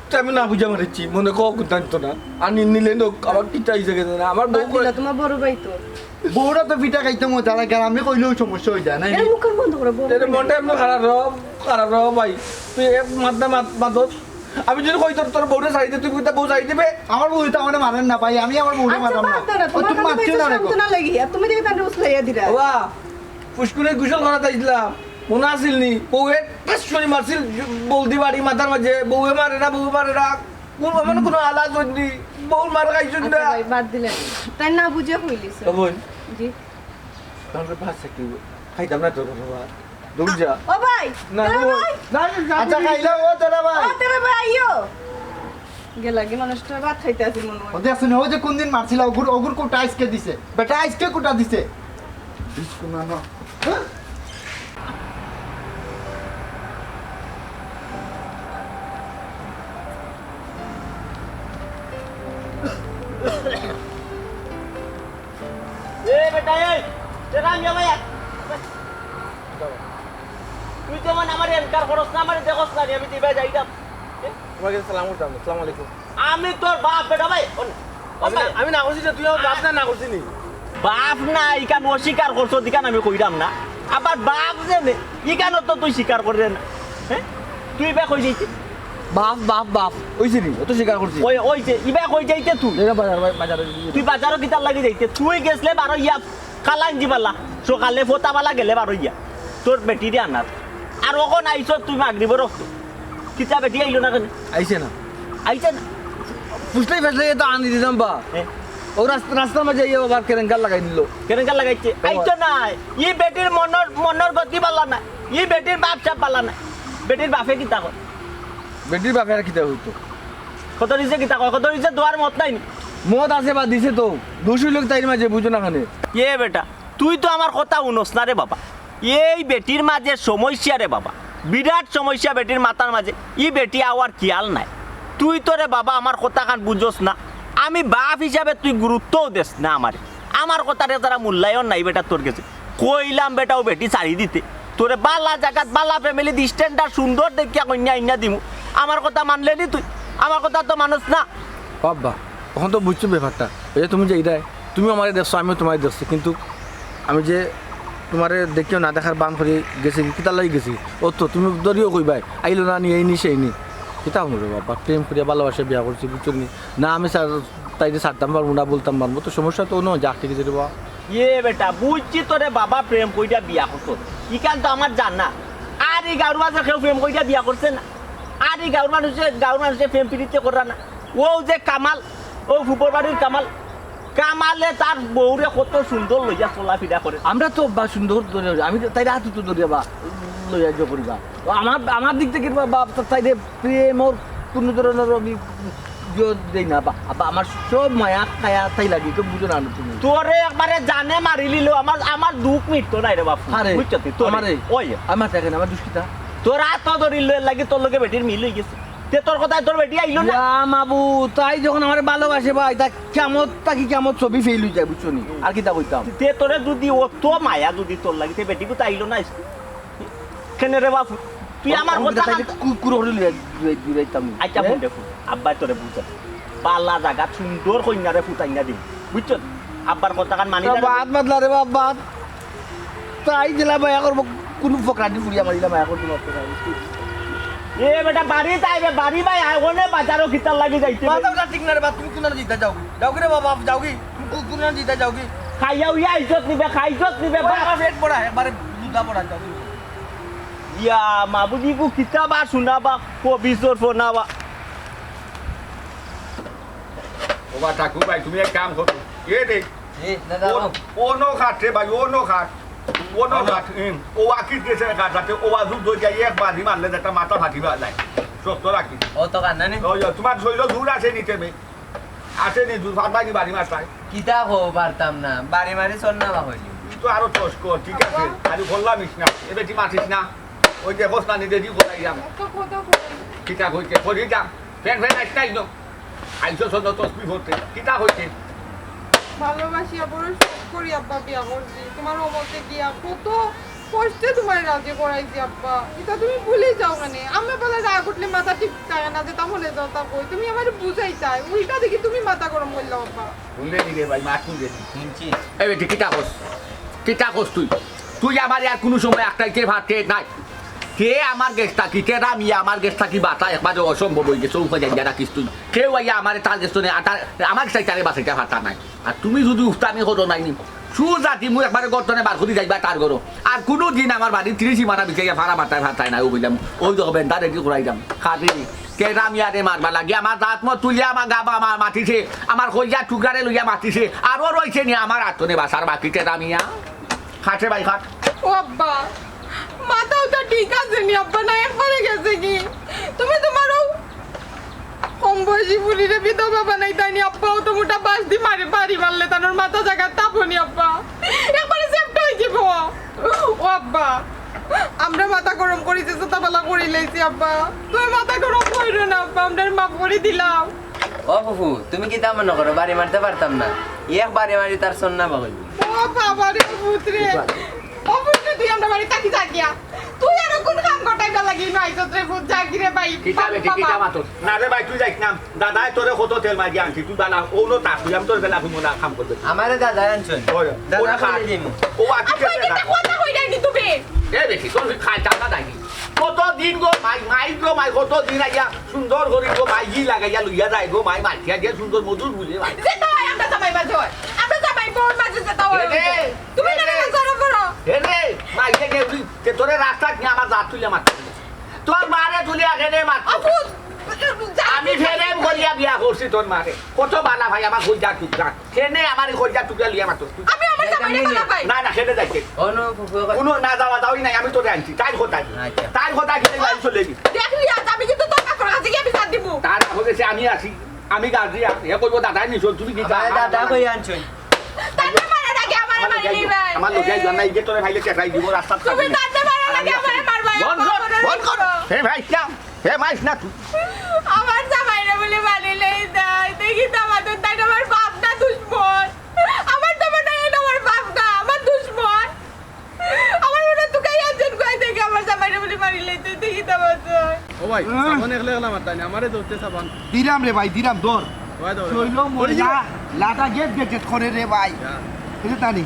তে আমি না বুঝিয়া মারিছি, মনে কও কুনটা নিতো না। আর নি-, নিলে নোক, আমার কিতা অইছে কেনে না, আমার বউ বাদ দিলা, কই- তুমার বড় ভাই তো। বউরা তো পিটা খাইতে মজা লাগে, আর আমি কইলেও সমস্যা অই যায়, না? এর মুখের বন্ধ করো, বড় এর ভাই। মনটা এমনি খারাপ রো, খারাপ রো ভাই। তুই এক মাত না মাত, মাতস। আমি যদি কই তোর, তোর বউরে ছাড়ি দে, তুই কিতা বউ ছাড়ি দিবে? আমার বউ তো আমারে মারের না ভাই, আমি আমার বউরে আচ্ছা, মারতাম না। বাদ দাও না, ও, তুমার তুমি কাছে মারছো তো না রে গো। সান্ত্বনা লাগি, আর তুমি দেখি তানরে উছলাইয়া দিরা। ওয়া, পুষ্কুরে গোসল করাত আইছলাম, মনো আছিল নি? বউয়ে ঠাস করি মারছিল, বলদি বাড়ি মাথার মাঝে, বউয়ে মারে না, বউয়ে মারে না। কুন, এমন কুনু আলাজ অইনি, বউর মার খাইছইন আচ্ছা না। ভাই, বাদ দিলাম। তাই না বুঝিয়া কইলি স্যার। ও বইন। জি। তাহলে বাস একটু খাইতাম না তোর বাবা। দূর যা। ও ভাই, না, তেরা ও, ভাই। না, না, না, আচ্ছা, না। খাইলে ও তেরা ভাই। ও তেরা ভাই, আইও। গেলা কি মানুষটা ভাত খাইতে আছিল মনে হয়। ও দেখছো নি, ও যে কুনদিন মারছিলা, ওগুর, ওগুর কুটা আইজকে দিছে। বেটা আইজকে কুটা দিছে। বিস্কুট না, না। হ্যাঁ? এ বেটা, এই, এ রাঙ্গিয়া ভাই, তুই যেমন আমার এনকার করস না, আমারে দেখস না, আমি দিবা যাইতাম। তোমার কাছে সালাম করতাম, আসসালামু আলাইকুম। আমি তোর বাপ বেটা ভাই, ও না, ও আমি না, ভাই। আমি না করছি যে তুই আমার বাপ না, না করছি নি? বাপ না, ইখান অস্বীকার করছস, ইখান আমি কইরাম না। আবার বাপ যে নে, ইখানও তো তুই স্বীকার কররে না। হ্যাঁ? তুই ইবা কই যাইতে? বাপ, বাপ, বাপ। অইছে নি? অত স্বীকার করছি। ওই, ওই যে, ইবা কই যাইতে তুই? এই বাজার, বাজার, বাজার। তুই বাজারো কিতার লাগি যাইতে? তুই গেছলে বারইয়া কালাঞ্জি বালা, সকালে ফোতা বালা গেলে বারইয়া। তোর বেটিরে আনার। আর অখন আইছস তুই মাগরিবর অক্ত। কিতা বেটি আইলো না কেনে? আইছে না। আইছে না? ফুসলাই ফাসলাই তো আনি দিতাম বা। হ্যাঁ। ও রাস্তা, রাস্তার মাঝে আইয়া আবার কেরেঙ্কার লাগাই দিল। কেরেঙ্কার লাগাইছে? ও। আইতো না। ই বেটির মনর, মনর গতি বালা না। ই বেটির বাপ সাপ বালা না। বেটির বাপে কিতা কয়? বেটির বাপে আর কিতা কইতো? কত দিছে কিতা কয়? কত দিছে দোয়ার মত নাই নি? মত আছে বা দিছে তো। দুষই লোক তাইর মাঝে বুঝো না কেনে। এ বেটা, তুই তো আমার কথা হুনস না রে বাবা। এই বেটির মাঝে সমস্যা রে বাবা, বিরাট সমস্যা বেটির মাথার মাঝে। ই বেটি আওয়ার খিয়াল নাই। তুই তো রে বাবা আমার কথাখান বুঝস না। আমি বাপ হিসাবে তুই গুরুত্বও দেস না আমারে। আমার কথারে তারা মূল্যায়ন নাই বেটা তোর গেছে। কইলাম বেটা ও বেটি ছাড়ি দিতে। তোরে বালা জাগাত বালা family ত standard সুন্দর দেখিয়া কইন্যা আইন্যা দিমু। আমার কথা মানলে নি তুই? আমার কথা তো মানস না। ও আব্বা, অখন তো বুঝছো ব্যাপারটা। ওই যে তুমি যাইরায়, তুমিও আমারে দেখছো, আমিও তোমারে দেখছি, কিন্তু আমি যে তোমারে দেখিও না দেখার বান করি গেছি, কিতার লাগি গেছি? ও তো তুমি ধরিও কইবায়, আইলো না নি, এই নি, সেই নি। কিতা হমু রে বাবা, প্রেম করিয়া ভালোবাসা বিয়া করছি, বুঝছো নি? না আমি স্যার তাইরে ছাড়তাম পারমু না, বলতাম পারমু, তো সমস্যা তো অনো যাক, ঠিক আছে রে বাবা। ইয়ে বেটা, বুঝছি তোরে বাবা প্রেম কইরা বিয়া করছস। ইখান তো আমার জানা। আর ই গাঁওর মাঝে কেউ প্রেম কইরা বিয়া করছে না। আর ই গাঁওর মানুষে, গাঁওর মানুষে প্রেম পিরিতে কররা না। ও যে কামাল, ও ফুপর বাড়ির কামাল, কামালে তার বউরে কত সুন্দর লইয়া চলাফিরা করে। আমরা তো বা সুন্দর ধরে, আমি তো তাইরে হাত তো ধরিয়া বা লইয়া যে করিবা। ও আমার, আমার দিক থেকে বা, বা তাইরে প্রেমর কোনো ধরনের আমি ইয়ে দেই না, বা, বা আমার সব মায়া কায়া তাই লাগে, কেউ বুঝো না তুমি। তোরে একবারে জানে মারি লিলো, আমার, আমার দুখ মিটতো নাই রে বাপু। আরে, বুঝছো তুই? তোরে। আমারে, ওই। আমার দেখেন, আমার দুষ্টিতা। তোর হাত তো ধরিল, এর লাগি তোর লগে বেটির মিল হই গেছে। তে তোর কথায় তোর বেটি আইলো না? ইয়া মাবু, তাই যখন আমারে ভালোবাসে ভাই, তা কিয়ামত থাকি কিয়ামত ছবি ফেল হই যায়, বুঝছো নি? আর কিতা কইতাম? তে তোরে যদি অত মায়া যদি তোর লাগি, তে বেটি কোথায় আইলো না? কেনে রে বাপু? তুই আমার কথা খান কুকুর হরে লইয়া দূরে দূরে যাইতাম। আচ্ছা, হুন দেখো, আব্বায় তোরে বুঝা। বালা জাগাত সুন্দর কইন্যারে ফুটাইয়া দিম। বুঝছো? আব্বার কথা খান মানি না। বাদ বাদলা রে বাপ, বাদ। তাই দিলা মায়া করবো, কুনু ফকরানি ফুড়ি আমার দিলা মায়া করবো না। এ বেটা, বাড়িত আইবে, বাড়ি ভাই, আয়, ওনে বাজারও কিতার লাগি যাইতে। মাথাটা ঠিক না রে বাপ, তুমি কুনানো জিতা যাওগি? যাওগি রে বাবা, যাওগি? কু-, কুনানো জিতা যাওগি? খাইয়া উইয়া ইজ্জত নিবে, খাইজ্জত নিবে, বাপ। আমার পেট পড়া, একবারে দুধা পড়া, যাওগি? ইয়া, মাবুজি গো, কিতা বা শোনা বা, কবিজর ফোনা বা। ও বা ঠাকুর ভাই, তুমি এক কাম করো। এ দে। জি, দাদা, ও, ও। অনো খাট রে ভাই, অনো খাট। অনো খাট, হুম। ও আকিত গেছে খাট, যাতে ও আজু দই যাই এক বাজি মারলে যেটা মাথা ফাটিবা যায়। সত্য রাখি। ও তো কান্না নি? ওই, ওই, তোমার শরীরও জোর আছে নিতে মে। আছে নি জোর, ফাটবাই নি বাড়ি মারতাই। কিতা কও পারতাম না, বাড়ি মারি চল না বা কইলি। তুই তো আরো চস কর, ঠিক আছে? আব্বা। খালি বললাম ইস না, এ বেটি মাতিস না। ওই যে বস না নিজে দি বলাই যাম। একটা কথা কই। কিতা কইছে? করি যাম। ফেন ফেন আইস নাই ন। আইসো সন্ধ্যা তসবি করতে। কিতা কইছে? ভালোবাসিয়া বড় শখ করি আব্বা বিয়া করছি। তোমার অমতে গিয়া কত কষ্টে তোমার রাজি করাইছি আব্বা। এটা তুমি ভুলে যাও মানে। আমরা বলে রাগ উঠলে মাথা ঠিক থাকে না, যেটা মনে যাও তা কই। তুমি আমার বুঝাইতাই। উল্টা দেখি তুমি মাথা গরম করলাও আব্বা। শুনলে নি রে ভাই, মা শুনলে নি? শুনছি। এই বেটি, কিতা কস? কিতা কস তুই? তুই আমার আর কোনো সময় আটকাইতে পারতে নাই। কে আমার গেছ থাকি, কে রামিয়া আমার গেছ থাকি বাতা একবারে অসম্ভব হয়ে গেছে, উপায় জায়গা রাখিস তুই। কেউ আইয়া আমারে তার গেছ নে, আর তার, আমার গেছ থাকি তারে বাঁচাইতে পারতা নাই। আর তুমি যদি উস্তানি করো নাই নি, সুজা দিমু একবারে গর্তনে বার করি যাইবা তার ঘরো। আর কোনো দিন আমার বাড়ি তিরিশ সীমানা বিকে গিয়া ফাড়া মারতায় ফারতায় না, ও বললাম, ওই দেখো বেন্দা রেডি করাইলাম। খাবি, কে রামিয়ারে মারবা লাগি, আমার দাঁত মত তুলিয়া আমার গাবা আমার মাতিছে, আমার কইয়া টুকরারে লইয়া মাতিছে, আরও রইছে নি আমার আতনে বাসার বাকি কে রামিয়া। খাটে ভাই খাট। ও আব্বা, মাথা উঠা ঠিক আছে নি আব্বা, না একবারে গেছে কি? তুমি তোমারও কম বয়সী বুড়িরে বিধবা বানাইতায় নি আব্বা, ও তো মোটা বাঁশ দি মারে বাড়ি মারলে তানোর মাথা জাগা তাপো নি আব্বা। একবারে সেফটা হয়ে যাবো। ও আব্বা, আমরা মাথা গরম করি যে জুতা বালা করি লাইছি আব্বা। তুমি মাথা গরম করো না আব্বা, আমরা মাফ করে দিলাম। ও ফুফু, তুমি কিতা মনে করো বাড়ি মারতে পারতাম না? এক বাড়ি মারি তার সন্না বাগল। ও বাবা রে, পুত্রে। ও পুত্রে, তুই আমরা বাড়ি থাকি যা গিয়া। তুই আর কোন কাম করতে লাগি নয় তোরে ভূত জাগি রে ভাই। কিতা বেটি, কিতা মাতস? না রে ভাই, তুই যাইস না। দাদায় তোরে কত তেল মারি আনছি, তুই বালা, ও লো তা, তুই আমি তোর বেলা ঘুমো না, কাম করবে। আমারে দাদায় আনছইন। ওই, দাদা ওরা খা। কইলে দিমু। ও আকি আব্বা, খেতে এটা খা। কথা কই যায়নি তুমি? এ বেটি, তোর খাই চান্দা দেয়নি। কত দিন গো মাই, মাই গো মাই, কত দিন আইয়া সুন্দর করি গো মাই, ই লাগাইয়া লইয়া যায় গো মাই, মাই, খেয়া দিয়া সুন্দর মধুর বুঝে মাই। যেতা অয়, আমরা জামাই মাঝে অয়। আমরা জামাই বউর মাঝে যেতা অয়। এ রে, তুমি এ না রে। জানো করো। এ রে, মাই, এ রে, তুই, তে তোরে রাস্তাত নিয়া আমার দাঁত তুলে মারতে। তোর মারে তুলে আগে রে মারতে। অদ্ভুত। আমি ফেরেম করিয়া বিয়া করছি তোর মারে। কত বালা ভাই আমার কইজা টুকরা। কেনে আমার এই কইজা টুকরা লইয়া মারতে তুই? আমি আমার জামাইরে ভালা পাই। না, না, কেনে যাইতে? কোনো না যাওয়া যাওয়াই নাই, আমি তোরে আনছি। তাইর কথা কি? আচ্ছা। তাইর কথা কি? তাই চলে গেছি। দেখলি আজ আমি কিন্তু তোর কাকুর কাছে গিয়া বিচার দিমু। তার হয়েছে আমি আছি, আমি গার্জিয়ান। এ কইবো দাদায় নিছো, তুমি কি আমার দাদা কই আনছো? তাতে মারার আগে আমারে আমার মারি লগে নিবাই। আমার লগে আইবা না, এই যে তোরে ভাইলে চেঁচাই দিব, রাস্তাত তুমি খাবি না। তাতে মারার আগে আমারে মারবাই, বন্ধ কর, আমারে বন্ধ কর। মারো। হে ভাই, না, হে মাইস না তুই। আমার জামাইরে বলে মারি লই যায়, দেখি তো আমাদের তাই আমার বাপ না দুশমন। আমার তো মনে হয় এটা আমার বাপ না, আমার দুশমন। আমার মনে হয় তুকাই একজন কই দেখে আমার জামাইরে বলে মারি লই, তুই দেখি তো আমার তো। ও ভাই, হ্যাঁ। সাবান একলা একলা মারতাই না, আমারে ধরতে সাবান। দিরাম রে ভাই, দিরাম, ধর। ভাই, ধর। শৈল ওই যে মহিলা, লাটা গেট গেট গেট করে রে ভাই। হ্যাঁ। বুঝে তানি?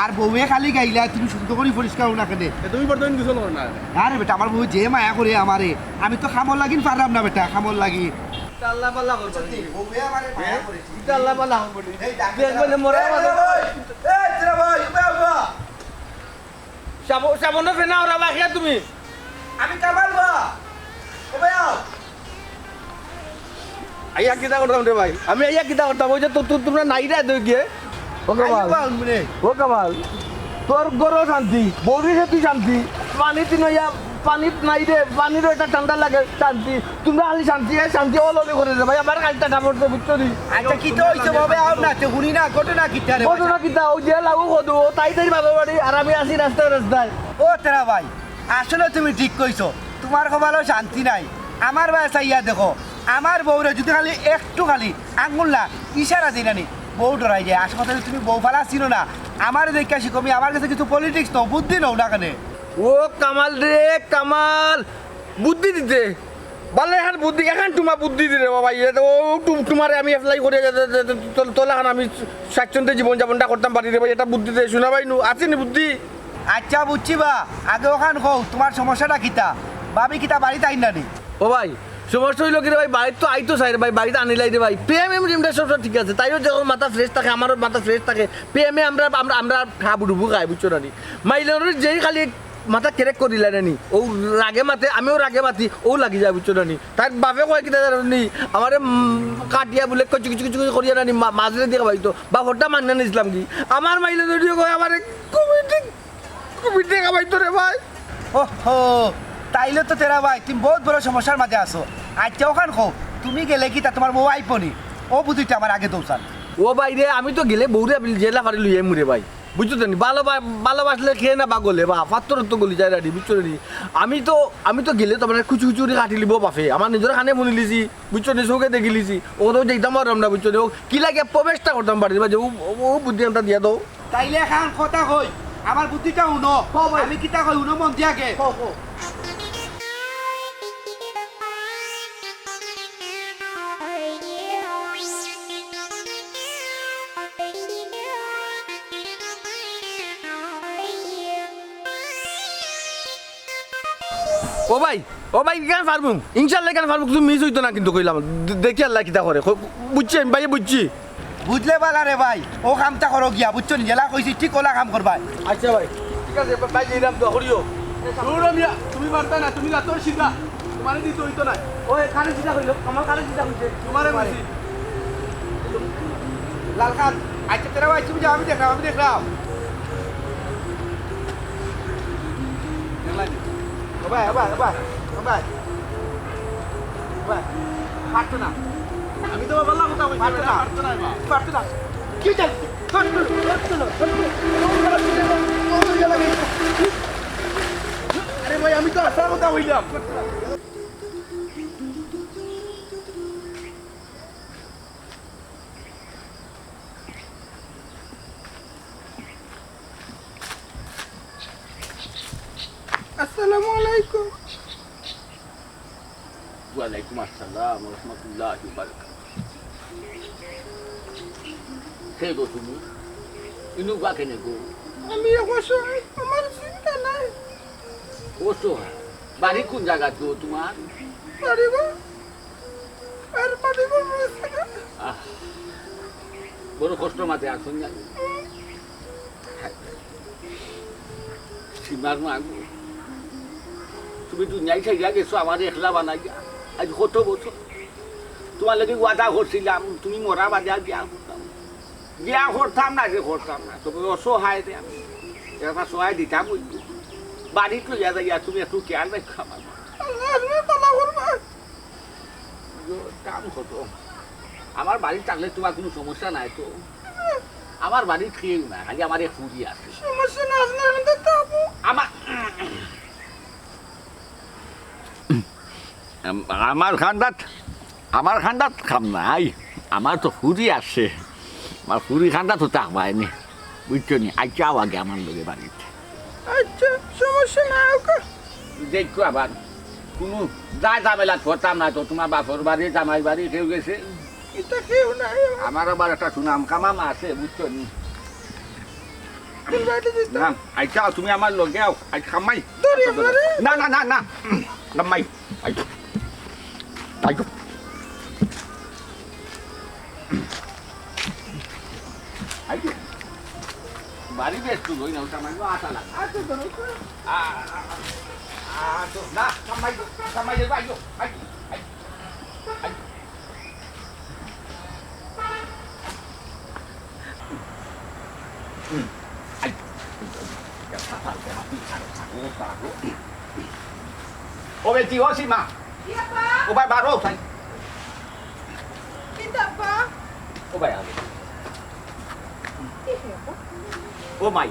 আর বউয়ে খালি গাইলা, তুমি শুদ্ধ করি পরিষ্কার হও না কেনে? এ, তুমি বর্তমান গোসল করো না। আরে বেটা, আমার বউ যে মায়া করে আমারে, আমি তো খামর লাগিন পারলাম না বেটা, খামর লাগি। আল্লাহ পাল্লা করবো। বউয়ে আমারে মায়া করে। ইটা আল্লাহ পাল্লা করবো। এই ডাক দেখবেন মরা এই, আমাদের এই, এই, তোরা ভাই, উঠে আও বা। সাব-, সাবনর ফেনা ওরা বাকিয়া তুমি। আমি কামাল বা। ও ভাই, আও। আইয়া কিতা করতাম রে ভাই? আমি আইয়া কিতা করতাম? ওই যে তো, তো, তোমরা নাই রে, দই গিয়ে। ও কামাল। আইবা, উনমুনে। ও কামাল। তোর ঘরো শান্তি, বউরি সে তুই শান্তি। পানিত নইয়া, পানিত নাই রে, পানিরও একটা ঠান্ডা লাগে, শান্তি। তোমরা খালি শান্তি, এ শান্তি all over করে দে ভাই, আমার কাজটা কামড় দে, বুঝছো নি? আচ্ছা, কিতা হইছে বাবা? আও না, তে হুনি না, ঘটনা কিতা রে? ঘটনা কিতা? ওই যে লাগু কদু, ও তাই তাই বাবা বাড়ি, আর আমি আছি রাস্তায় রাস্তায়। ও তেরা ভাই, আসলে তুমি ঠিক কইছো, তোমার কপালও শান্তি নাই। আমার ভাই চাইয়া দেখো, আমার বউরে যদি খালি একটু খালি আঙ্গুল না ইশারা দিই না নি, বউ ডরাই যায়। আসল কথা হচ্ছে তুমি বউ ফালা চিনো না, আমার দেখা শিখো, আমি আমার কাছে কিছু politics নাও, বুদ্ধি নাও না কেনে? ও কামাল রে কামাল, বুদ্ধি দিতে, বালা এখান বুদ্ধি, এখান তুমা বুদ্ধি দিরে বাবা, ইয়ে তো ও টু-, তুমারে আমি apply করে দে-, দে-, দে-, দে-, তোল-, তোলা খান আমি স্বাচ্ছন্দ্যে জীবনযাপনটা করতাম পারি রে ভাই, এটা বুদ্ধি দে, শুনা ভাই নু, আছে নি বুদ্ধি? আচ্ছা, বুঝছি বা, আগে ওখান কও, তুমার সমস্যাটা কিতা? ভাবি কিতা বাড়িত আইন না নি? ও ভাই, সমস্যা অইলো কি রে ভাই, বাড়িত তো আইতো চায় রে ভাই, বাড়িত আনিলাই রে ভাই। প্রেম এম টিমটা সব ঠিক আছে, তাইও যখন মাথা fresh থাকে, আমারও মাথা fresh থাকে। প্রেমে আমরা, আমরা, আমরা হাবুডুবু খাই, বুঝছো না নি? মাইলনরে যেই খালি মাথা crack করিলা না নি, ও রাগে মাতে, আমিও রাগে মাতি, ও লাগি যায়, বুঝছো না নি? তার বাপে কয় কিতা জানো নি? আমারে, উম, কাটিয়া বুলে কচি কচি কচি কচি করিয়া না নি, মা-, মাঝে দিয়া খাওয়াইতো। বাপ হঠাৎ মান্না নিছিলাম কি? আমার মাইলন যদিও কয় আমারে কুমির কুমির দেখা পাইতো রে ভাই। ওহো, তাইলে তো তেরা ভাই, তুমি বহুত বড় সমস্যার মাঝে আছো। আচ্ছা, ওখান কও, তুমি গেলে কিতা তুমার বউ আইবো নি? ও বুঝিতে আমার আগে দৌড়ান। ও ভাই রে, আমি তো গেলে বউরে আমি জেলা ফাড়ি লইয়া মুরে ভাই। বুঝছো তো নি? ভালোবা-, ভালোবাসলে খেয়ে না বাগলে বা পাত্তর তো গলি যায় রে, বুঝছো নি? আমি তো, আমি তো গেলে তো মানে কুচু কুচু করে কাটি লিবো বাপে। আমার নিজের খানে মনে লিছি, বুঝছো নি? চোখে দেখি লিছি। ও তো যেতাম পারলাম না, বুঝছো নি? ও কি লাগে প্রবেশটা করতাম পারি না, যে ও, ও, ও বুদ্ধি একটা দিয়া দাও। তাইলে এখন কথা কই, আমার বুদ্ধিটা হুনো। কও ভাই। আমি কিতা কই হুনো মন দিয়া আগে। কও, কও। ও ভাই, ও ভাই, কেন পারবো? ইনশাল্লাহ কেন পারবো? কিছু মিস হইতো না কিন্তু কইলাম। দে-, দেখি আল্লাহ কিতা করে। ক-, বুঝছি আমি, ভাই, বুঝছি। বুঝলে বালা রে ভাই, ও কামটা করো গিয়া, বুঝছো নি? যেলা কইছি ঠিক ওলা কাম করবায়। আচ্ছা ভাই, ঠিক আছে, ভাই, যাইরাম, দোয়া করিও। দূর মিয়া, তুমি পারতা না, তুমি গাতর সিধা, তোমারে দিতে হইতো না। ওই, কারে সিধা কইলো? আমার কারে সিধা কইছে? তোমারে কইছি। লাল খান, আচ্ছা, তেরা ভাই, তুমি যাও, আমি দেখলাম, আমি দেখলাম। দেখলাম। ও ভাই, ও ভাই, ও ভাই, ও ভাই। ও ভাই, পারতো না। আমি তো বাবা কথা কইছি, পারতো না। পারতো না, এবার। পারতো না। কি চাই? ধর, ধর, ধর, ধর, ধর, ধর। আরে ভাই, আমি তো আসার কথা কইলাম। আসসালামু আলাইকুম। ওয়ালাইকুম আসসালাম ওয়া রাহমাতুল্লাহি ওয়া বারাকাতুহু। কে গো তুমি? ইনো বা কেনে গো? আমি অসহায়, আমার চিন্তা নাই। অসহায়? বাড়ি কোন জাগাত গো তোমার? বাড়ি গো? আর পানি বলবো না। আহ, বড় কষ্ট মাঝে আছো না? সীমার মা গো, তুমি দুনিয়াই ছাড়িয়া গেছো আমারে একলা বানাইয়া। আজ কত বছর তোমার লগে ওয়াদা করছিলাম, তুমি মরা বাদে আর বিয়া করতাম। বিয়া করতাম না, যে করতাম না। তবে অসহায় রে আমি। একটা সহায় দিতাম অইবো। বাড়িত লইয়া যাইয়া তুমি একটু খেয়াল রাখো আমার। আল্লাহ, আল্লাহ, তালা করবা। কাম কত? আমার বাড়িত থাকলে তোমার কোনো সমস্যা নাই তো? আমার বাড়িত কেউ নাই, খালি আমার এক ফুরি আছে। সমস্যা নাই, আপনার মধ্যে তো আপু। আমার, আম-, আমার খান্দাত, আমার খান্দাত কাম নাই। আমার তো ফুরি আছে। আমার ফুরি খান্দাত তো থাকবায় নি। বুঝছো নি? আচ্ছা, আও আগে আমার লগে বাড়িত। আচ্ছা, সমস্যা নাই, ওকে। দেখো আবার, কোনো যা ঝামেলা করতাম না তো, তোমার বাপর বাড়ি, জামাই বাড়ি, কেউ গেছে? এটা কেউ নাই। আমার আবার একটা সুনাম কামাম আছে, বুঝছো নি? ফুল বাড়িতে দিস না। না, আচ্ছা, তুমি আমার লগে আও, আজ কামাই। ধরি আমারে। না, না, না, না, কামাই। আইও। আইও। আইও। বাড়ি বেশ তো লই না, ওটা আমার আশা লাগে। আচ্ছা, ধরো। আ, আ, আ, আ, তো না, কামাই, কামাই, আইও, আইও, আইও, আইও। ও বেটি, ও সীমা। কি আব্বা? ও ভাই, বারো, ভাই। কি আব্বা? ও ভাই, আগে। কি হে আব্বা? ও মাই,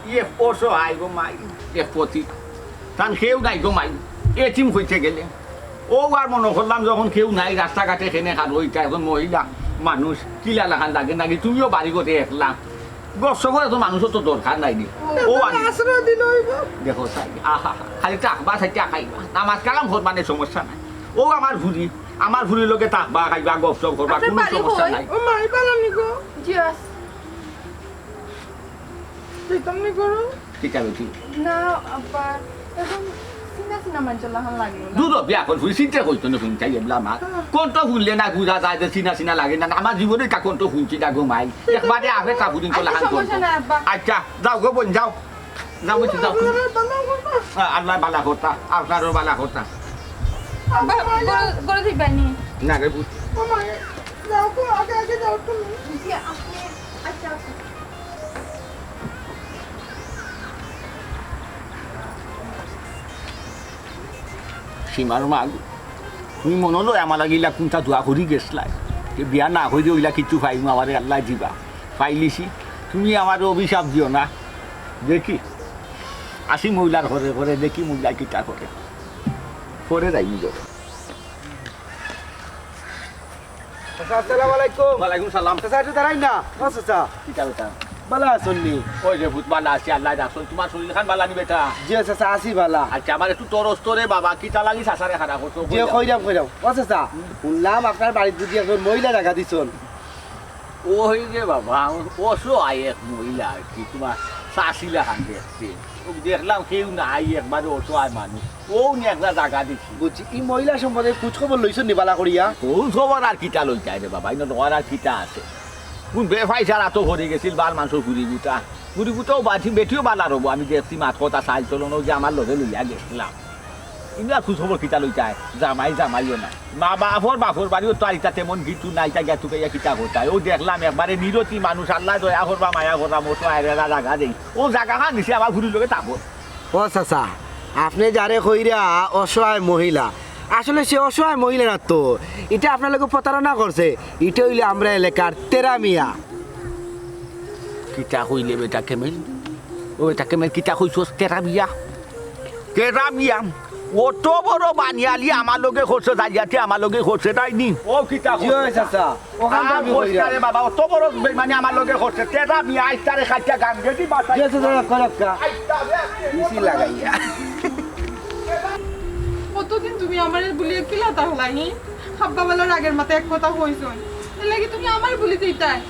ইয়ে পশো আই গো মাই, এ পতি। তান কেউ নাই গো মাই, এতিম হইতে গেলে। ও আর মনে করলাম যখন কেউ নাই, রাস্তাঘাটে কেনে কারো ইটা, এখন মহিলা মানুষ, কিলা লাখান লাগে নাকি, তুমিও বাড়ি ঘরে একলা। গপ সফরে তো মানুষর তো দরকার নাই নি। ও আনি আশ্রয় দিলে অইবো। দেখো চাই, আহা, খালি থাকবা, চাই খাইবা, নামাজ কালাম করবা নে, সমস্যা নাই। ও আমার ফুরি, আমার ফুরির লগে থাকবা, খাইবা, গপ সফ করবা, আপনার কোনো বাড়ি সমস্যা কই? নাই। ও মাই বালা নি গো। জি আস। কিতা নি করো? কিতা বেটি? না, আব্বা, এখন চিনা চিনা মানুষর লাখান লাগলো না। দুধ বিয়া কর ফুরি, চিন্তা করতো না, শুনতে গেলাম আর। কোনটা শুনলে না বুঝা যায় যে চিনা চিনা লাগে না। আমার জীবনে তা কোনটা শুনছি না গো মাই। একবারে আগে তা ফুরিন তো আচ্ছা, লাখান সমস্যা করতো। নাই, আব্বা। আচ্ছা, যাও গো বোন, যাও। যাও বেটি, যাও। আল্লাহ বালা করতা, আপনারও বালা করতা। আব্বা, গরু, গরু দিবা নি? না রে পুত। ও মা, যাও গো, আগে আগে যাও তুমি। জি, আপনি, আচ্ছা, আচ্ছা। সীমার মা গো, তুমি মনো লয় আমার লাগি ইলা কুনটা দোয়া করি গেছলায়, যে বিয়া না করি অইলা কিচ্ছু পাইমু, আমারে আল্লায় দিবা। পাইলিছি, তুমি আমারে অভিশাপ দিও না। দেখি, আসি মহিলার ঘরে ঘরে, দেখি মহিলা কিতা করে। পরে যাইমু গো। চাচা, আসসালামু আলাইকুম। ওয়ালাইকুম সালাম। চাচা, একটু দাঁড়াই না। ও চাচা। কিতা বেটা? বালা আছইন নি? ওই রে পুত, বালা আছি, আল্লায় রাখছইন। তোমার শরীর খান বালা নি বেটা? জি চাচা, আছি বালা। আচ্ছা, আমার একটু তরস তো রে বাবা, কিতা লাগি চাচারে খারাপ করছো? জি, কইরাম, কইরাম। ও চাচা, হুম। শুনলাম আপনার বাড়িত বুঝি একজন মহিলা জাগা দিছইন। ওই রে বাবা, অসহায় এক মহিলা আর কি, তোমার চাচি লাখান দেখতে। ও দেখলাম কেউ নাই, একবারে অসহায় মানুষ। ও নি একটা জাগা দেখি। বুঝছি, ই মহিলা সম্বন্ধে খোঁজ খবর লইছইন নি বালা করিয়া? খোঁজ খবর আর কিতা লইতায় রে বাবা, ইনো তোমার আর কিতা আছে? কোন বেফাই ছাড়া তো হরি গেছিল, বাল মানষর ফুরি গুতা। ফুরি গুতাও বাঁচি, বেটিও বালা রবো, আমি দেখছি মাত কথা চাইল চলন, ওই যে আমার লগে লইয়া গেছিলাম। ইনো আর খোঁজ খবর কিতা লইতায়? জামাই জামাইও না। মা বাপর বাপর বাড়িও তো আর ইতা তেমন কিছু নাই, তা গিয়া তুকাইয়া কিতা করতায়? ও দেখলাম একবারে নিরতি মানুষ, আল্লায় দয়া করবা, মায়া করবা, মতো আয়রা জাগা দেই। ও জাগা খান দিছে আমার ফুরির লগে থাকো। ও চাচা, আপনে যারে কইরা অসহায় মহিলা, আসলে সে অসহায় মহিলা না তো, ইটা আপনার লগে প্রতারণা করছে। ইটা অইলে আমরা এলাকার তেরা মিয়া। কিতা কইলে বেটা কেমেল? ও বেটা কেমেল, কিতা কইছস? তেরা মিয়া? তেরা মিয়া? অত বড় বানিয়ালি আমার লগে করছে, জালিয়াতি আমার লগে করছে, তাই নি? ও কিতা জি করছে? অয় চাচা। ওখান আর আমি কইরা। কইরা রে বাবা, অত বড় বেইমানি আমার লগে করছে। তেরা মিয়া আইজ তারে খাইটা গাঙ্গেদি বাতাই। জি, জি, জি, করক্কা। আইতা বে। ইসি লাগাইয়া। কতদিন তুমি আমারে বুলিয়া কিলা তাহলা, হি? হাব্বা বালা রাগের মাথায় এক কথা কইছইন। এর লাগি তুমি আমারে বুলি দিতায়?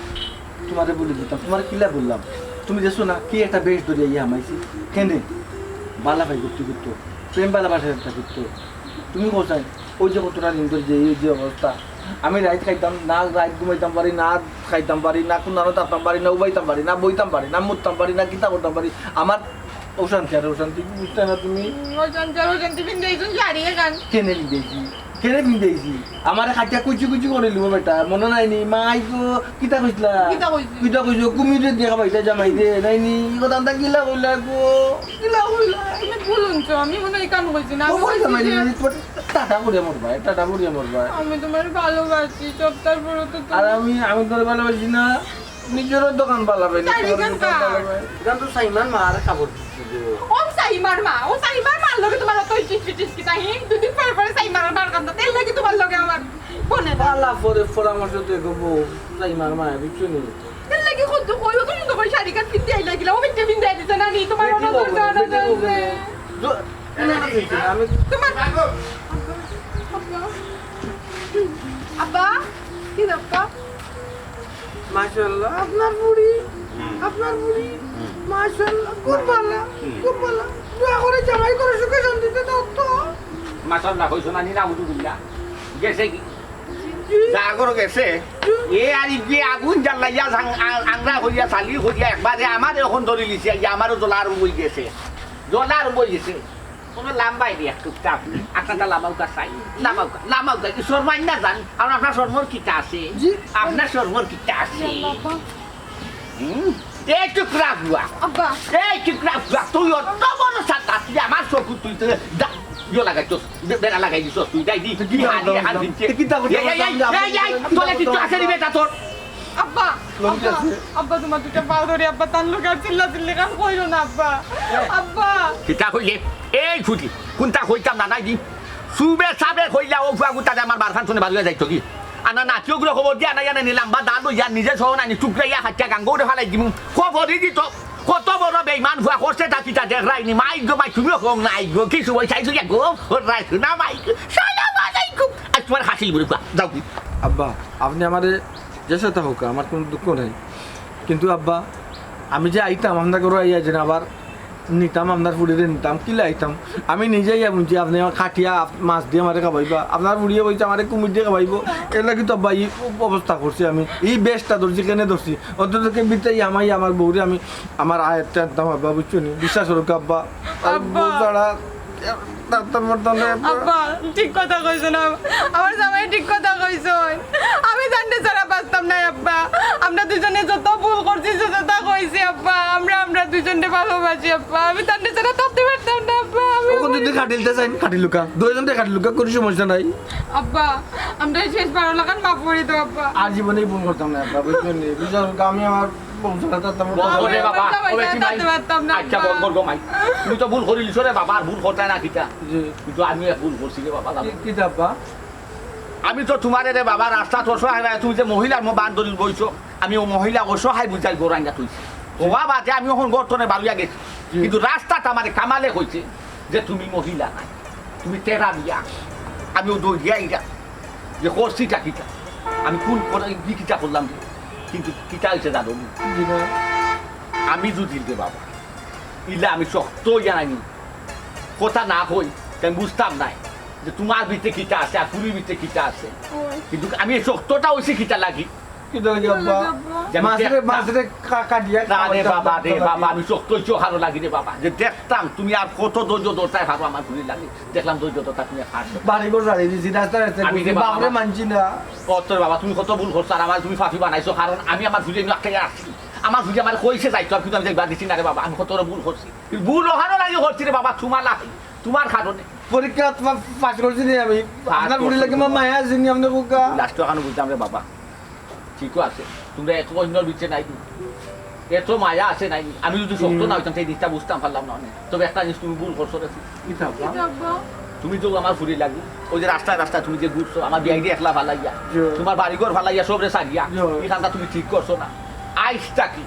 তোমারে বুলি দিতাম, তোমারে কিলা বললাম? তুমি দেখছো না, কি একটা বেশ ধরিয়া ইয়া হামাইছি। কেনে? বালা ভাই গুপ্তি গুপ্ত। প্রেম ভালোবাসার একটা গুপ্ত। তুমি কোথায়? ওই যে কতটা দিন ধরে যে এই যে অবস্থা, আমি রাইত খাইতাম না, রাইত ঘুমাইতাম পারি না, খাইতাম পারি না, কোন দানো থাকতাম পারি না, উবাইতাম পারি না, বইতাম পারি না, মুততাম পারি না, কিতা করতাম পারি, আমার অশান্তি আর অশান্তি, বুঝতে না তুমি? উম, অশান্তি আর অশান্তি, পিন্দাইছইন শাড়ি এখান। কেনে পিন্দাইছি? কেনে পিন্দাইছি? আমারে খাটিয়া কুচি কুচি করে লিব বেটা, মনে নাই নি? মাই গো, কিতা কইছিলা? কিতা কইছি? কিতা কইছো? কুমিরে দেখা পাইতা জামাই দে, নাই নি? ই কথা আনতা কিলা কইলা গো? কিলা কইলা? তুমি ভুল হুনছো, আমি মনে হয় কান কইছি না। আমি কইছি যে তোমার টাটা পড়িয়া মরবা, টাটা পড়িয়া মরবা। আমি তোমারে ভালোবাসি, সপ্তাহ পরে তো তুমি আর আমি, আমি তোমারে ভালোবাসি না, নিজেরও দোকান পালাবে না, তাই তোমার দোকান পালাবে। এখান তো সাইমান মা আর কাপড় দিতে দেবো। ও সাইমার মা, ও সাইমার মার লগে তোমার অত ইটিস পিটিস কিতা হি? দুদিন পরে পরে সাইমার মার কান্দ, তেল লাগি তোমার লগে আমার বনে না। পালা পরে পরামর্শ তো এগো বউ, সাইমার মা, বুঝছো নি? এর লাগি কত কইও, তুমি তো কই শাড়ি কাট পিন্দি আইলা গিলা, ও বিটে পিন্দি আইছে না নি, তোমার বেটি অনদর বউ, জানা বেটি বউ। যাচ্ছে। জ-, এনে তো দিচ্ছে না, আমি তোমার আব্বা, কি ব্যাপার? মাশাআল্লাহ, আপনার বুড়ি, হুম। আপনার বুড়ি, হুম। মাশাআল্লাহ, খুব ভালো, হুম। খুব ভালো। দোয়া করে জামাই করে সুখে শান্তিতে থাকতো। মাশাআল্লাহ, কইছো না নি, নাউজুবিল্লাহ। গেছে কি? জি। যা করো গেছে। জি। এ আর ইগিয়ে আগুন জ্বালাইয়া জাং-, আ-, আংরা হইয়া, চালি হইয়া, একবারে আমারে অখন ধরি লিছে, ইয়া আমারও জ্বলা আরম্ভ হই গেছে। জ্বলা আরম্ভ হই গেছে। কোনো লাম্বাই দি এক টুকটা আপনি। আপনারটা লামাউকা চাই। লামাউকা, লামাউকা। কি শর্মাই না জান? আর আপনার শর্মর কিতা আছে? জি। আপনার শর্মর কিতা আছে? ইয়াল্লা, আব্বা। হুম? এই টুকরা বুয়া। আব্বা। এই টুকরা বুয়া। তুই অত বড় সাতা, তুই আমার চকুত তুই তো দা-, ইয়ে লাগাইছস, বে-, বেড়া লাগাই দিছস তুই, যাই দি। তো কি কি হানি করলাম? হানি দিচ্ছে। তো কিতা করলাম? এই, এই, এই, এই, এই, তোলে কিচ্ছু আছে নি বেটা তোর? আব্বা, লঙ্গি আব্বা, আছে। আব্বা, তোমার দুইটা পাও ধরি, আব্বা, তার লগে আর চিল্লা চিল্লি কাম কইরো না, আব্বা। আব্বা। কিতা কইলে? এই ফুটি, কোনটা কইতাম না, নাই দি। সুবে সাবে কইলা, ও ফুয়া গুতারে আমার বারখান শুনে বাজুয়া যাইতো কি? আনা নাতিও গুলো খবর দিয়া না জানে নি, লাম্বা দাঁত লইয়া নিজে সহ নানি টুকরাইয়া খাচ্চা গাঙ্গো উঠে ফালাই দিমু। খবরই দিত। কত বড় বেইমান ফুয়া করছে তা কিতা দেখরায়নি। মাই গো মাই, তুমিও কম নাই গো, কিছু ওই চাইছো গো, রাইছো না মাই গো। সালাম আলাইকুম। আজ তোমার হাসিল বুড়ি ফুয়া, যাও কি? আব্বা, আপনে আমারে যে সাথে হোক, আমার কুনু দুঃখ নাই। কিন্তু আব্বা, আমি যে আইতাম, আপনার ঘরো আইয়া যে আবার নিতাম, আপনার ফুড়িরে নিতাম, কিলা আইতাম? আমি নিজে আইয়া বুঝছি, আপনে আমার খাটিয়া আপ-, মাছ দি আমারে খাবাইবা, আপনার ফুড়িয়ে কইছে আমারে কুমির দি খাবাইবো, এরলাগি তো আব্বা ই অবস্থা করছি আমি। ই বেশটা ধরছি, কেনে ধরছি? অন্তত কে বিতাই আমাই আমার বউরে আমি আমার আয়ত্তে আনতাম আব্বা, বুঝছো নি? বিশ্বাস করুক আব্বা। আর আব্বা। বউ ছাড়া থাকতাম পারতাম না আব্বা। আব্বা, ঠিক কথা কইছইন। আম-, আমার জামাই ঠিক কথা কইছইন। আমি তানরে ছাড়া বাঁচতাম নায় আব্বা। আমরা দুইজনে যত ভুল করছি, যত তা কইছি আব্বা। আমরা, আমরা দুইজনরে ভালোবাসি আব্বা। আমি তানরে ছাড়া থাকতে পারতাম না আব্বা। আমি অখন যদি খাটিলতে চাইন, খাটিলুকা। দুইজনরে খাটিলুকা, কুনু সমস্যা নাই। আব্বা, আমরা শেষ বারো লাখান মাফ করি দাও আব্বা। আর জীবনে ই ভুল করতাম না আব্বা, বুঝছইন নি? বিশ্বাস করুক, আমি আমার বউ ছাড়া থাকতাম পারতাম না। বন্ধ কর রে বাবা। আব্বা, ও বেটি মাই। থাকতে পারতাম না আব্বা। আচ্ছা, বন্ধ কর গো মাই। তুমি তো ভুল করিলিছো রে বাবা, আর ভুল করতায় না কিতা? জি। কিন্তু আমিও এক ভুল করছি রে বাবা, জানো? কি, কিতা আব্বা? আমি তো তোমারে রে বাবা রাস্তাত অসহায় পাইয়া তুমি যে মহিলার মো-, বান ধরি বইছো, আমি ও মহিলা অসহায় বুঝাই গো রাঙ্গা থইছি। জি। ও বাবা, যে আমি অখন গর্ত থনে বারইয়া গেছি। জি। কিন্তু রাস্তাত আমারে কামালে কইছে যে তুমি মহিলা নায়, তুমি তেরা মিয়া। আমি ও দৌড়িয়া আইরা যে করছিটা কিতা, আমি কুন করে কি কিতা করলাম রে? কিন্তু কিতা অইছে জানো নি? জি না। আমি যদি রে বাবা, ইলা আমি শক্ত অইয়া নাইনি, কথা না কই, তে আমি বুঝতাম নায় যে তোমার ভিতরে কিতা আছে আর ফুড়ির ভিতরে কিতা আছে। ওই। কিন্তু আমি এই শক্তটা অইছি কিতা লাগি? কিতা লাগি আব্বা? কিতা লাগি আব্বা? যে আমি মাছরে, দেখতাম। মাছরে কা-, কাটিয়া না রে খাওয়াইতাম, বাবা, রে খাওয়াইতাম। বাবা, আমি শক্ত অইছি অখানর লাগি রে বাবা। যে দেখতাম তুমি আর কত ধৈর্য ধরতায় পারো আমার ফুড়ির লাগি। দেখলাম ধৈর্য ধরতায় তুমি আর পারছো না। বাড়ি ঘর ছাড়ি দিছি, রাস্তা রাস্তা আমি ঘুরছি, রে বাবা, বাপরে মানছি না। ও তোর বাবা, তুমি কত ভুল করছো আর আমারে তুমি পাপী বানাইছো, কারণ আমি আমার ফুড়িরে নিয়া আটকে আছি। আমার ফুড়িয়ে আমারে কইছে যাইতো, আমি কিন্তু আমি যাইবার দিছি না রে বাবা, আমি কত বড় ভুল করছি। ভুল অখানর লাগি করছি রে বাবা, তোমার লাগি, তোমার কারণে। পরীক্ষা পা-, পাস করছি নি আমি। পাস আপনার ফুড়ির লাগি করছো আমার বাবা। মায়া আছে নি আপনে কউক্কা? লাস্ট অখানো বুঝলাম রে বাবা। ঠিকও আছে, তোমরা এত অন্যর ভিতরে নাই নি। এত মায়া আছে নাই নি। আমি যদি শক্ত হুম। না অইতাম, তে এই জিনিসটা বুঝতাম পারলাম না অনে। তবে একটা জিনিস তুমি ভুল করছো রে। কিতা আব্বা? কিতা আব্বা? তুমি তো আমার ফুড়ির লাগি, ওই যে রাস্তায় রাস্তায় তুমি যে ঘুরছো, আমার বিয়াইরে একলা ফালাইয়া, জি। তোমার বাড়িঘর ফালাইয়া সবরে ছাড়িয়া, জি। ই কামটা তুমি ঠিক করছো না। আইজ থাকি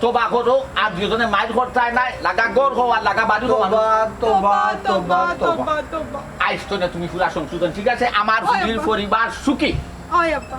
তওবা করো, আর দুইজনে মাইর করতায় নায়, লাগা ঘর কও আর লাগা বাড়ি কও। তওবা, তওবা, তওবা, তওবা। তওবা, তওবা। আইজ থনে তুমি পুরা সংশোধন, ঠিক আছে? আমার ওই ফুড়ির আব্বা। পরিবার সুখী। ওই আব্বা।